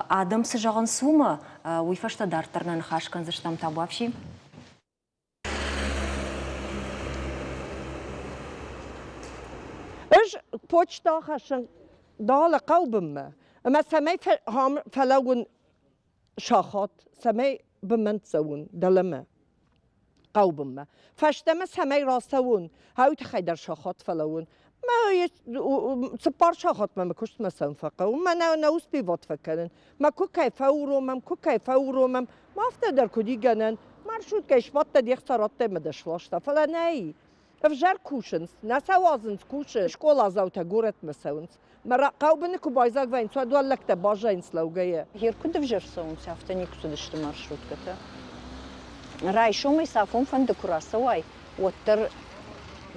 адӕм цы зӕгъынц, уымӕ, уый фӕстӕ дарддӕр нӕ ныхас кӕндзыстӕм табуафси. Ӕз почта ахӕссын далӕ хъӕубынмӕ ӕмӕ цӕмӕй фӕлӕууын сахат, цӕмӕй бынмӕ цӕуын дӕлӕмӕ хъӕубынмӕ. Фӕстӕмӕ цӕмӕй рацӕуон, уый тыххӕй дӕр сахат фӕлӕууын. Мӕ цыппар сахатмӕ мӕ куыстмӕ цӕуын фӕхъӕуы, мӕнӕ нӕ успевать фӕкӕнын. Мӕ куы кӕй фӕуромӕм, куы кӕй фӕуромӕм, ма афтӕ дӕр куыд и гӕнӕн? Маршруткӕйы сбадтӕ де хца радтай ӕмӕ дӕ сласта, фӕлӕ нӕй. Ӕвзӕр кусынц, нӕ сӕ уадзынц кусы, скъоладзаутӕ горӕтмӕ цӕуынц. Мӕ хъӕубыны куы байдзаг вӕййынц, уӕд уӕллӕгтӕ баззайынц лӕугӕйӕ. Гъер куыд ӕвзӕр цӕуынц, афтӕ никуы цыдысты маршруткӕтӕ. Райсомӕй цафон фӕнды куы рацӕуай, уӕддӕр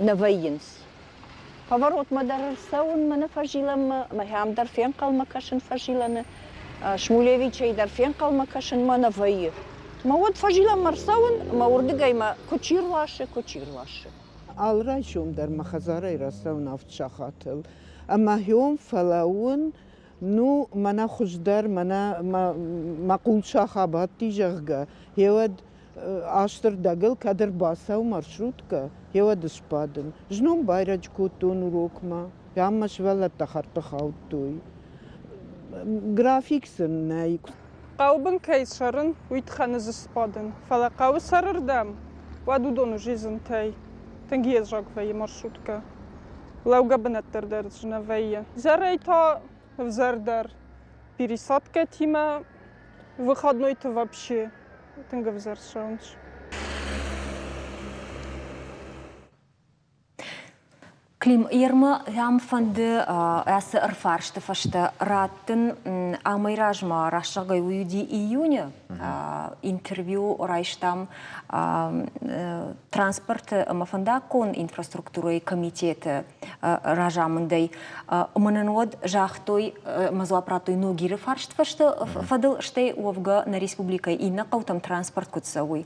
нӕ вӕййынц. Поворотмӕ дӕр ӕрцӕуын, мӕнӕ фӕзилӕнмӕ, мӕ дӕр фенхъӕлмӕ кӕсын фӕзилӕны, Шмулевичӕй дӕр фенхъӕлмӕ кӕсын мӕ нӕ вӕййы. Мӕ уӕд фӕзилӕнмӕ ӕрцӕуын, ӕмӕ уырдыгӕй мӕ куы чи рласы, куы чи рласы. Алы райсом дӕр мӕ хӕдзарӕй рацӕуын авд сахатыл. Ӕмӕ хион фӕлӕууын, ну, мӕнӕ хуыздӕр, мӕнӕ мӕ хъулсах абадти, зӕгъгӕ, гъеуӕд астырдӕгыл кӕд ӕрбацӕуы маршруткӕ, гъеуӕд сбадын. Знон байрӕджы кодтон урокмӕ, ам мӕ сывӕллӕттӕ хӕрдты хаудтой. График сын нӕй. Хъӕуы бын кӕй цӕрын, уый тыххӕн ӕз сбадын. Фӕлӕ хъӕуы сӕрырдӕм, уӕд уыдон уже зынтӕй. Тынг йедзаг вӕййы маршруткӕ. Лӕугӕ бынӕттӕ дӕр дзы нӕ вӕййы. Изӕрӕй та ӕвзӕрдӕр. Пересадкӕтимӕ выходнойты вообще тынг ӕвзӕр цӕуынц. Клим, Ерма ӕм фӕнды ацы ӕрфарсты фӕстӕ раттын амӕй размӕ рӕсугъдӕй уый уыди июны интервью райстам транспорты ӕмӕ фӕндаггон инфраструктурӕйы комитеты разамындӕй. Ӕмӕ нын уӕд загътой ӕмӕ дзуапп радтой Ногиры фарст фӕдыл, стӕй уӕвгӕ нӕ республикӕйы иннӕ хъӕутӕм транспорт куыд цӕуы, уый.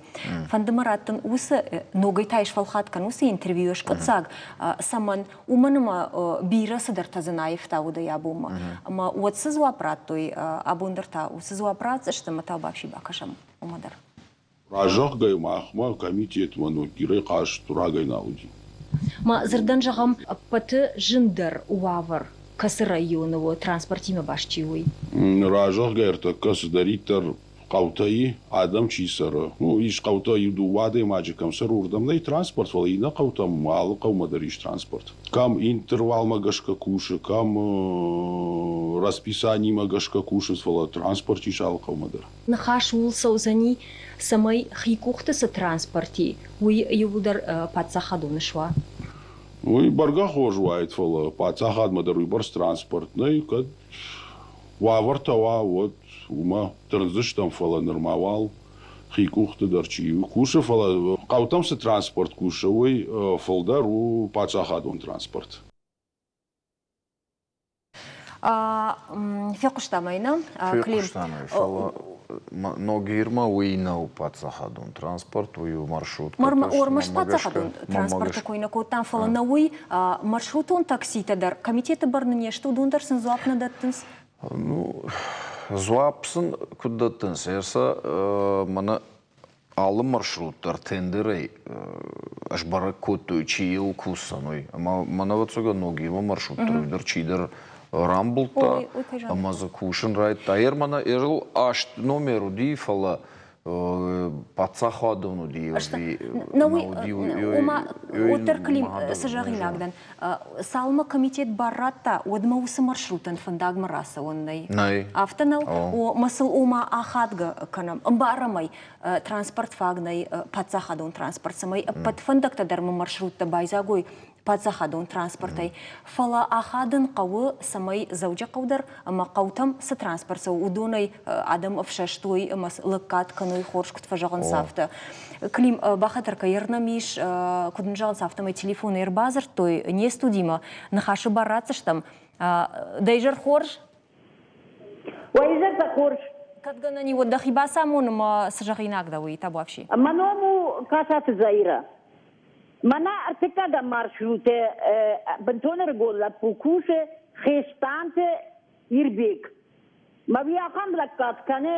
Фӕнды мӕ раттын уыцы ногӕй та сфӕлхат кӕн уыцы интервьюйы скъуыддзаг, цӕмӕн, уымӕн ӕмӕ бирӕ цыдӕртӕ дзы аивта уыдӕй абонмӕ. Ӕмӕ уӕд цы дзуапп радтой, абон дӕр та уыцы дзуапп ратдзысты ӕмӕ та бафси бакӕсӕм уымӕ дӕр. Разӕгъгӕ махмӕ комитетмӕ Ногирӕй хъаст рагӕй нал уыди. Ма дзырдӕн зӕгъӕм, ӕппӕты зындӕр уавӕр кӕцы районы у, транспортимӕ баст чи у, уый? Разӕгъгӕ ӕртӕккӕ цыдӕриддӕр хъӕутӕй адӕм чи цӕры, ну, ис хъӕутӕ иу-дыууӕ адӕймаджы кӕм цӕры, уырдӕм нӕй транспорт, фӕлӕ иннӕ хъӕутӕм алы хъӕумӕ дӕр ис транспорт. Кӕм интервалмӕ гӕсгӕ кусы, кӕм расписанимӕ гӕсгӕ кусынц, фӕлӕ транспорт ис алы хъӕумӕ дӕр. Ныхас ууыл цӕудзӕни, цӕмӕй хи къухты цы транспорт и, уый иууылдӕр паддзахадон суа. Уый бӕргӕ хорз уаид, фӕлӕ паддзахадмӕ дӕр уыйбӕрц транспорт нӕй, кӕд уавӕртӕ уа, уӕд уымӕ тырндзыстӕм, фӕлӕ нырма уал хи къухты дӕр чи кусы, фӕлӕ хъӕутӕм цы транспорт кусы, уый фылдӕр у паддзахадон транспорт. Фехъуыстам ӕй, нӕ? Фехъуыстам ӕй, фӕлӕ... Ногирмӕ уый нӕу паддзахадон транспорт, уый у маршрут. Ӕрмӕст паддзахадон транспорты кой нӕ кодтам, фӕлӕ нӕ уый маршрутон такситӕ дӕр комитеты бӕрны не сты, уыдон дӕр сын дзуапп нӕ дӕттынц. Ну, дзуапп сын куыд дӕттынц, сӕ мӕнӕ алы маршрут дӕр тендерӕй сбӕрӕг кодтой, чи йыл кусдзӕн, уый. Ӕмӕ мӕн, ӕвӕццӕгӕн, Ногирмӕ маршрут дӕр чидӕр рамбылдта ӕмӕ дзы кусын райдыдта. Ер мӕнӕ ерыл аст номер уыди, фӕлӕ паддзахадон уыди ӕви нӕ уыди. Ома, уӕддӕр Клим, цы зӕгъинаг дӕн, цалынмӕ комитет бар радта, уӕдмӕ уыцы маршрутӕн фӕндагмӕ рацӕуӕн нӕй. Нӕй. Афтӕ нӕу? О, мӕ сыл ома ахадгӕ кӕнӕм. Ӕмбарӕм ӕй, транспорт фаг нӕй, паддзахадон транспорт, цӕмӕй ӕппӕт фӕндӕгтӕ дӕр ма маршруттӕ байдзаг уой паддзахадон транспортӕй. Фӕлӕ ахадын хъӕуы, цӕмӕй Дзӕуджыхъӕу дӕр ӕмӕ хъӕутӕм цы транспорт цӕуы, уыдонӕй адӕм ӕфсӕст уой ӕмӕ лӕггад кӕной хорз, куыд фӕзӕгъынц, афтӕ. Клим, бахатыр кӕй ӕрнӕм ис, куыд нын зӕгъынц, афтӕмӕй телефонӕй ӕрбадзырдтой не студимӕ, ныхасы бар ратдзыстӕм. Дӕ изӕр хорз? Уӕ изӕртӕ хорз. Кӕд гӕнӕн и, уӕд дӕхи бацамон ӕмӕ цы зӕгъинаг дӕ, уый табуафси. Мӕ ном у Касаты Заирӕ. Мӕнӕ ӕртыккӕгӕм маршруты бынтон ӕрыгон лӕппу кусы Хестанты Ирбег. Мӕ уый ахӕм лӕггад кӕны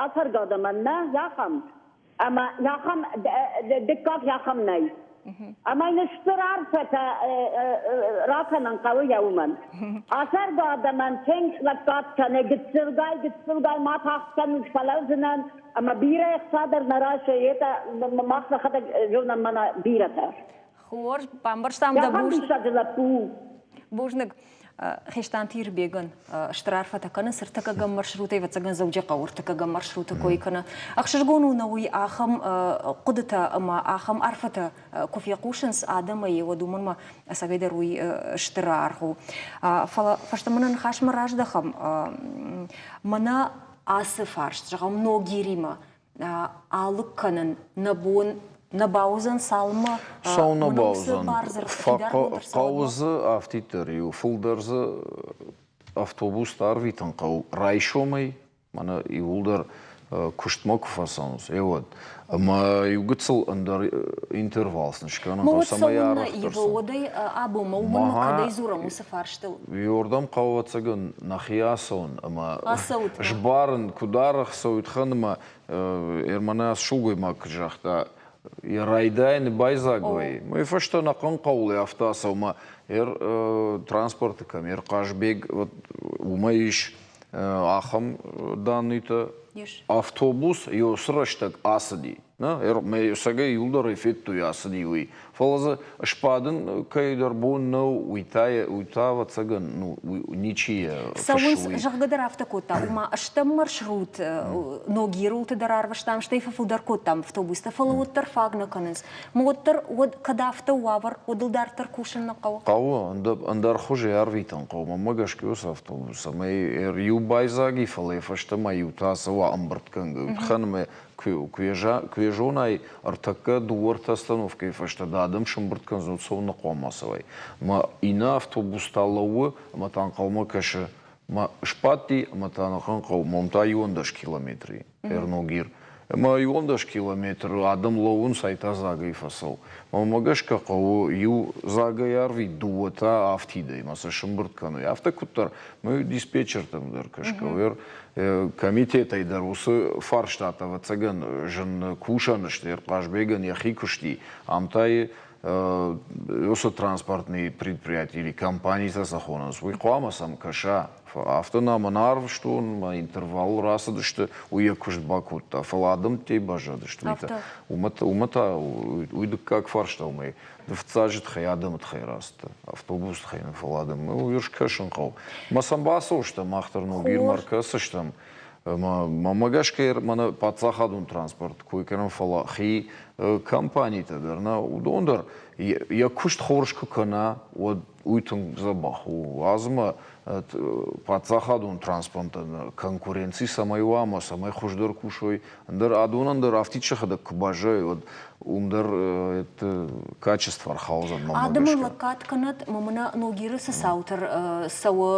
ацӕргӕ адӕмӕн нӕ, ахӕм. Ӕмӕ ахӕм дыккаг ахӕм нӕй. Ӕмӕ йын стыр арфӕтӕ ракӕнын хъӕуы йӕ уымӕн. Ацӕргӕ адӕмӕн тынг лӕггад кӕны, гыццылгай, гыццылгай ма тагъд кӕнут, фӕлӕудзынӕн ӕмӕ бирӕ ӕхца дӕр нӕ райсы, етӕ мах нӕхӕдӕг зонӕм мӕнӕ бирӕтӕ. Хорз, бамбӕрстам дӕ бузныг. Диссаджы лӕппу у. Бузныг. Хестанты Ирбегӕн стыр арфӕтӕ кӕнынц ӕртыккӕгӕм маршрутӕй, ӕвӕццӕгӕн Дзӕуджыхъӕуы ӕртыккӕгӕм маршруты кой кӕны. Ӕхсызгон у нӕ уый ахӕм хъуыдытӕ ӕмӕ ахӕм арфӕтӕ куы фехъусынц адӕмӕй, уӕд уымӕн ма ӕцӕгӕйдӕр уый стыр аргъ у. Фӕлӕ фӕстӕмӕ нӕ ныхасмӕ раздӕхӕм. Мӕнӕ ацы фарст, зӕгъӕм, Ногиримӕ алыг кӕнын нӕ бон нӕ бауыдзӕн, цалынмӕ Сау нӕ бауыдзӕн. Хъӕуы дзы афтиддӕр иу, фылдӕр дзы автобустӕ арвитын хъӕуы райсомӕй, мӕнӕ иууылдӕр куыстмӕ куы фӕцӕуынц, еуӕд. Ӕмӕ иу гыццыл ӕндӕр интервал сын скӕнын хъӕуы, цӕмӕй арӕхдӕр Уӕдӕй абонмӕ уымӕн кӕдӕй дзурӕм уыцы фарстыл? Иордӕм хъӕуы, ӕвӕццӕгӕн, нӕхи ацӕуын ӕмӕ сбарын, куыд арӕх цӕуид хӕнмӕ. Ерманӕ сылгоймаг куыд загъта, йӕ райдайӕны байдзаг вӕййы. Уый фӕстӕ ӕнӕхъӕн хъӕуыл афтӕ ацӕуы ӕмӕ транспорты кӕм ӕр Хъазбег, уымӕ ис ахӕм данныйтӕ. Автобус уыцы рӕстӕг ацыди. Мӕ иуылдӕр ӕй федтой, ацыди уый. Фӕлӕ дзы сбадын кӕйдӕр бон нӕу, уый та, уый та ӕвӕццӕгӕн, ну, ничи йӕ Цӕуынц, зӕгъгӕ дӕр афтӕ кодта. Ома стӕм маршрут Ногирулты дӕр арвыстам, стӕй фӕфылдӕр кодтам автобустӕ, фӕлӕ уӕддӕр фаг нӕ кӕнынц. Уӕддӕр уӕд кӕд афтӕ уавӕр, уӕд ыл дарддӕр кусын нӕ хъӕуы? Хъӕуы, ӕндӕр хуызы ӕрвитын хъӕуы. Мӕнмӕ гӕсгӕ уыцы автобус, ӕмӕ иу байдзаг и, фӕлӕ фӕстӕмӕ иу та ацӕуа ӕмбырдгӕнгӕ. Хӕнмӕ куы йӕ зонай, ӕртӕккӕ дыууӕ-ӕртӕ остановкӕйы фӕстӕ дӕ адӕм сӕмбырд кӕндзӕн, цӕуылнӕ хъуамӕ ацӕуай. Ӕмӕ иннӕ автобус та лӕууы ӕмӕ та ӕнхъӕлмӕ кӕсы. Ӕмӕ сбадти ӕмӕ та ӕнӕхъӕн хъӕу, мом та 11 километри, Ӕрногир. Ӕмӕ 11 километры адӕм лӕууынц, ай та дзагӕй фӕцӕуы. Мӕнмӕ гӕсгӕ хъӕуы иу дзагӕй арвит, дыууӕ та афтидӕй, ӕмӕ сӕ сӕмбырд кӕной. Афтӕ куыддӕр мы диспетчертӕм дӕр кӕсгӕ, Комитетӕй дӕр уыцы фарстатӕ, ӕвӕццӕгӕн, зын кусӕн сты. Хъазбегӕн йӕхи куысти. Ам та уыцы транспортный предприятие или компанитӕ сӕ хонынц, уый хъуамӕ сӕм кӕса. Афтӕ нӕм ӕнӕ арвыстон, мӕ интервал рацыдысты, уый йӕ куыст бакодта. Фӕлӕ адӕмтӕй баззадысты. Уымӕ та уый дыккаг фарста уымӕй. Фыццаджы тыххӕй адӕмы тыххӕй рацыдтӕ, автобусы тыххӕй нӕ, фӕлӕ адӕм. Ну, скӕсын хъӕуы. Мӕ сӕм бацӕудзыстӕм, мах дӕр Ногирмӕ ӕркӕсдзыстӕм. Мӕ гӕсгӕ мӕнӕ паддзахадон транспорт кой кӕнӕм, фӕлӕ хи компанитӕ дӕр нӕ, уыдон дӕр йӕ куыст хорз куы кӕна, уӕд уый тынг дзӕбӕх у. Уадз ӕмӕ Паддзахадон транспортӕн конкуренци цӕмӕй уа ӕмӕ цӕмӕй хуыздӕр кусой, ӕндӕр адонӕн дӕр афтид сӕхӕдӕг куы баззайой, уӕд уым дӕр качество ӕрхаудзӕн мӕнмӕ Адӕмӕн гӕсгӕ. лӕггад кӕнӕд, ӕмӕ мӕнӕ Ногиры цы цаутӕ цӕуы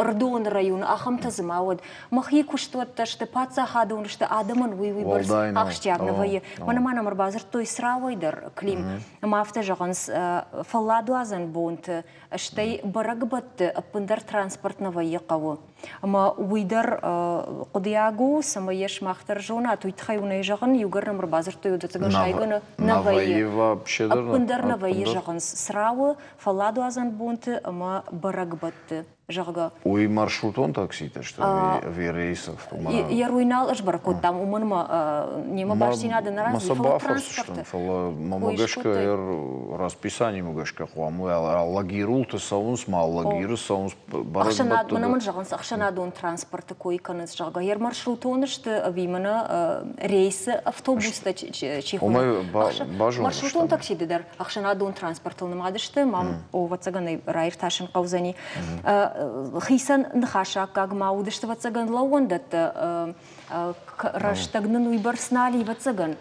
Ӕрыдоны районы, ахӕмтӕ дзы ма уӕд. Мӕхи куыстуӕттӕ сты, паддзахадон сты, адӕмӕн уый уыйбӕрц Уӕлдай нӕу. ахсджиаг нӕ вӕййы. Мӕнӕ ма нӕм ӕрбадзырдтой Црауӕй дӕр, Клим. Ӕмӕ афтӕ зӕгъынц, фӕлладуадзӕн бонты, стӕй бӕрӕгбӕтты ӕппындӕр транспорт нӕ вӕййы хъӕуы. Ӕмӕ уый дӕр хъуыдыйаг у, цӕмӕй йӕ сымах дӕр зонат, уый тыххӕй уын ӕй зӕгъын, иугӕр нӕм ӕрбадзырдтой, ӕвӕццӕгӕн сайгӕны нӕ вӕййы. Ӕппындӕр нӕ вӕййы, зӕгъынц, Црауы, фӕлладуадзӕн бонты ӕмӕ бӕрӕгбӕтты, зӕгъгӕ. Уый маршрутон такситӕ сты ӕви рейсов? Йӕ руй нал ӕсбӕрӕг кодтам, уымӕн ӕмӕ немӕ бастдзинады нӕ Ма сӕ бафӕрсдзыстӕм, фӕлӕ мӕмӕ гӕсгӕ расписанимӕ гӕсгӕ хъуамӕ Алагирулты цӕуынц, ма Алагиры цӕуынц Ӕхсӕнад, мӕнӕ мын зӕгъынц, ӕхсӕнадон транспорты кой кӕнынц, зӕгъгӕ, йӕ маршрутон сты ӕви мӕнӕ рейсы автобустӕ чи хоны. Маршрутон такситы дӕр ӕхсӕнадон транспортыл нымад сты, мам, ӕвӕццӕгӕн ӕй раиртасын хъӕудзӕни. Хицӕн ныхасаккаг ма уыдысты, ӕвӕццӕгӕн, лӕууӕндӕттӕ рӕстӕг нын уыйбӕрц нал и, ӕвӕццӕгӕн.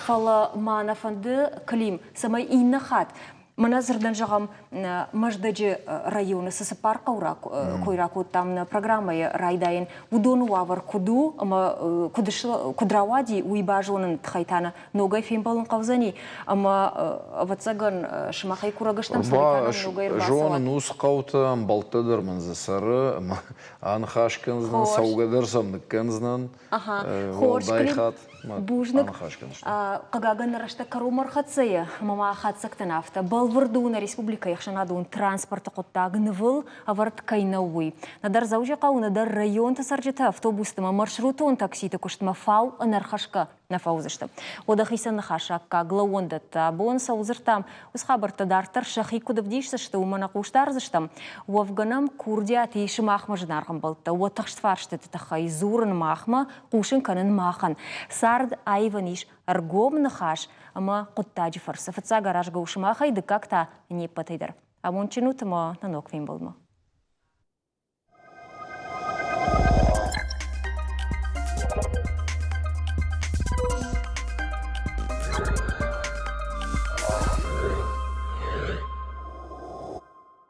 Фӕлӕ ма нӕ фӕнды, Клим, цӕмӕй иннӕ хатт Мӕнӕ дзырдӕн зӕгъӕм, Мӕздӕджы районы цы цыппар хъӕу кой ракодтам нӕ программӕйы райдайӕн, уыдоны уавӕр куыд у ӕмӕ куыд, куыд рауади, уый базоныны тыххӕй та нӕ ногӕй фембӕлын хъӕудзӕни. Ӕмӕ, ӕвӕццӕгӕн, сымахӕй курӕг стӕм, цӕмӕй та нӕм ногӕй ӕрбацӕуат. Зонын, уыцы хъӕуты ӕмбӕлттӕ дӕр мын дзы цӕры, ӕмӕ аныхас кӕндзынӕн, цӕугӕ дӕр сӕм ныккӕндзынӕн. Хорз, Клим, бузныг. Хъыгагӕн, нӕ рӕстӕг кӕронмӕ ӕрхӕццӕ и, ӕмӕ ма хатдзӕгтӕн афтӕ. Бӕлвырд у, нӕ республикӕйы ӕхсӕнадон транспорты хъуыддаг нывыл ӕвӕрд кӕй нӕу, уый. Нӕдӕр Дзӕуджыхъӕуы, нӕдӕр районты цӕрджытӕ автобусты ӕмӕ маршрутон такситы куыстмӕ фау ӕнӕрхӕсгӕ нӕ фӕуыдзысты. Уӕдӕ хицӕн ныхасаккаг лӕууӕндӕттӕ абон цӕуыл дзырдтам, уыцы хабӕрттӕ дарддӕр сӕхи куыд ӕвдисдзысты, уымӕ нӕ хъус дардзыстӕм. Уӕвгӕ нӕм курдиат и сымахмӕ зынаргъ ӕмбӕлттӕ, уӕ тыхст фарстыты тыххӕй дзурын махмӕ, хъусын кӕнын махӕн. Цард аивӕн ис ӕргом ныхас ӕмӕ хъуыддаджы фӕрцы. Фыццаг аразгӕ у сымахӕй, дыккаг та не ппӕтӕй дӕр. Амондджын ут ӕмӕ нӕ ног фембӕлдмӕ.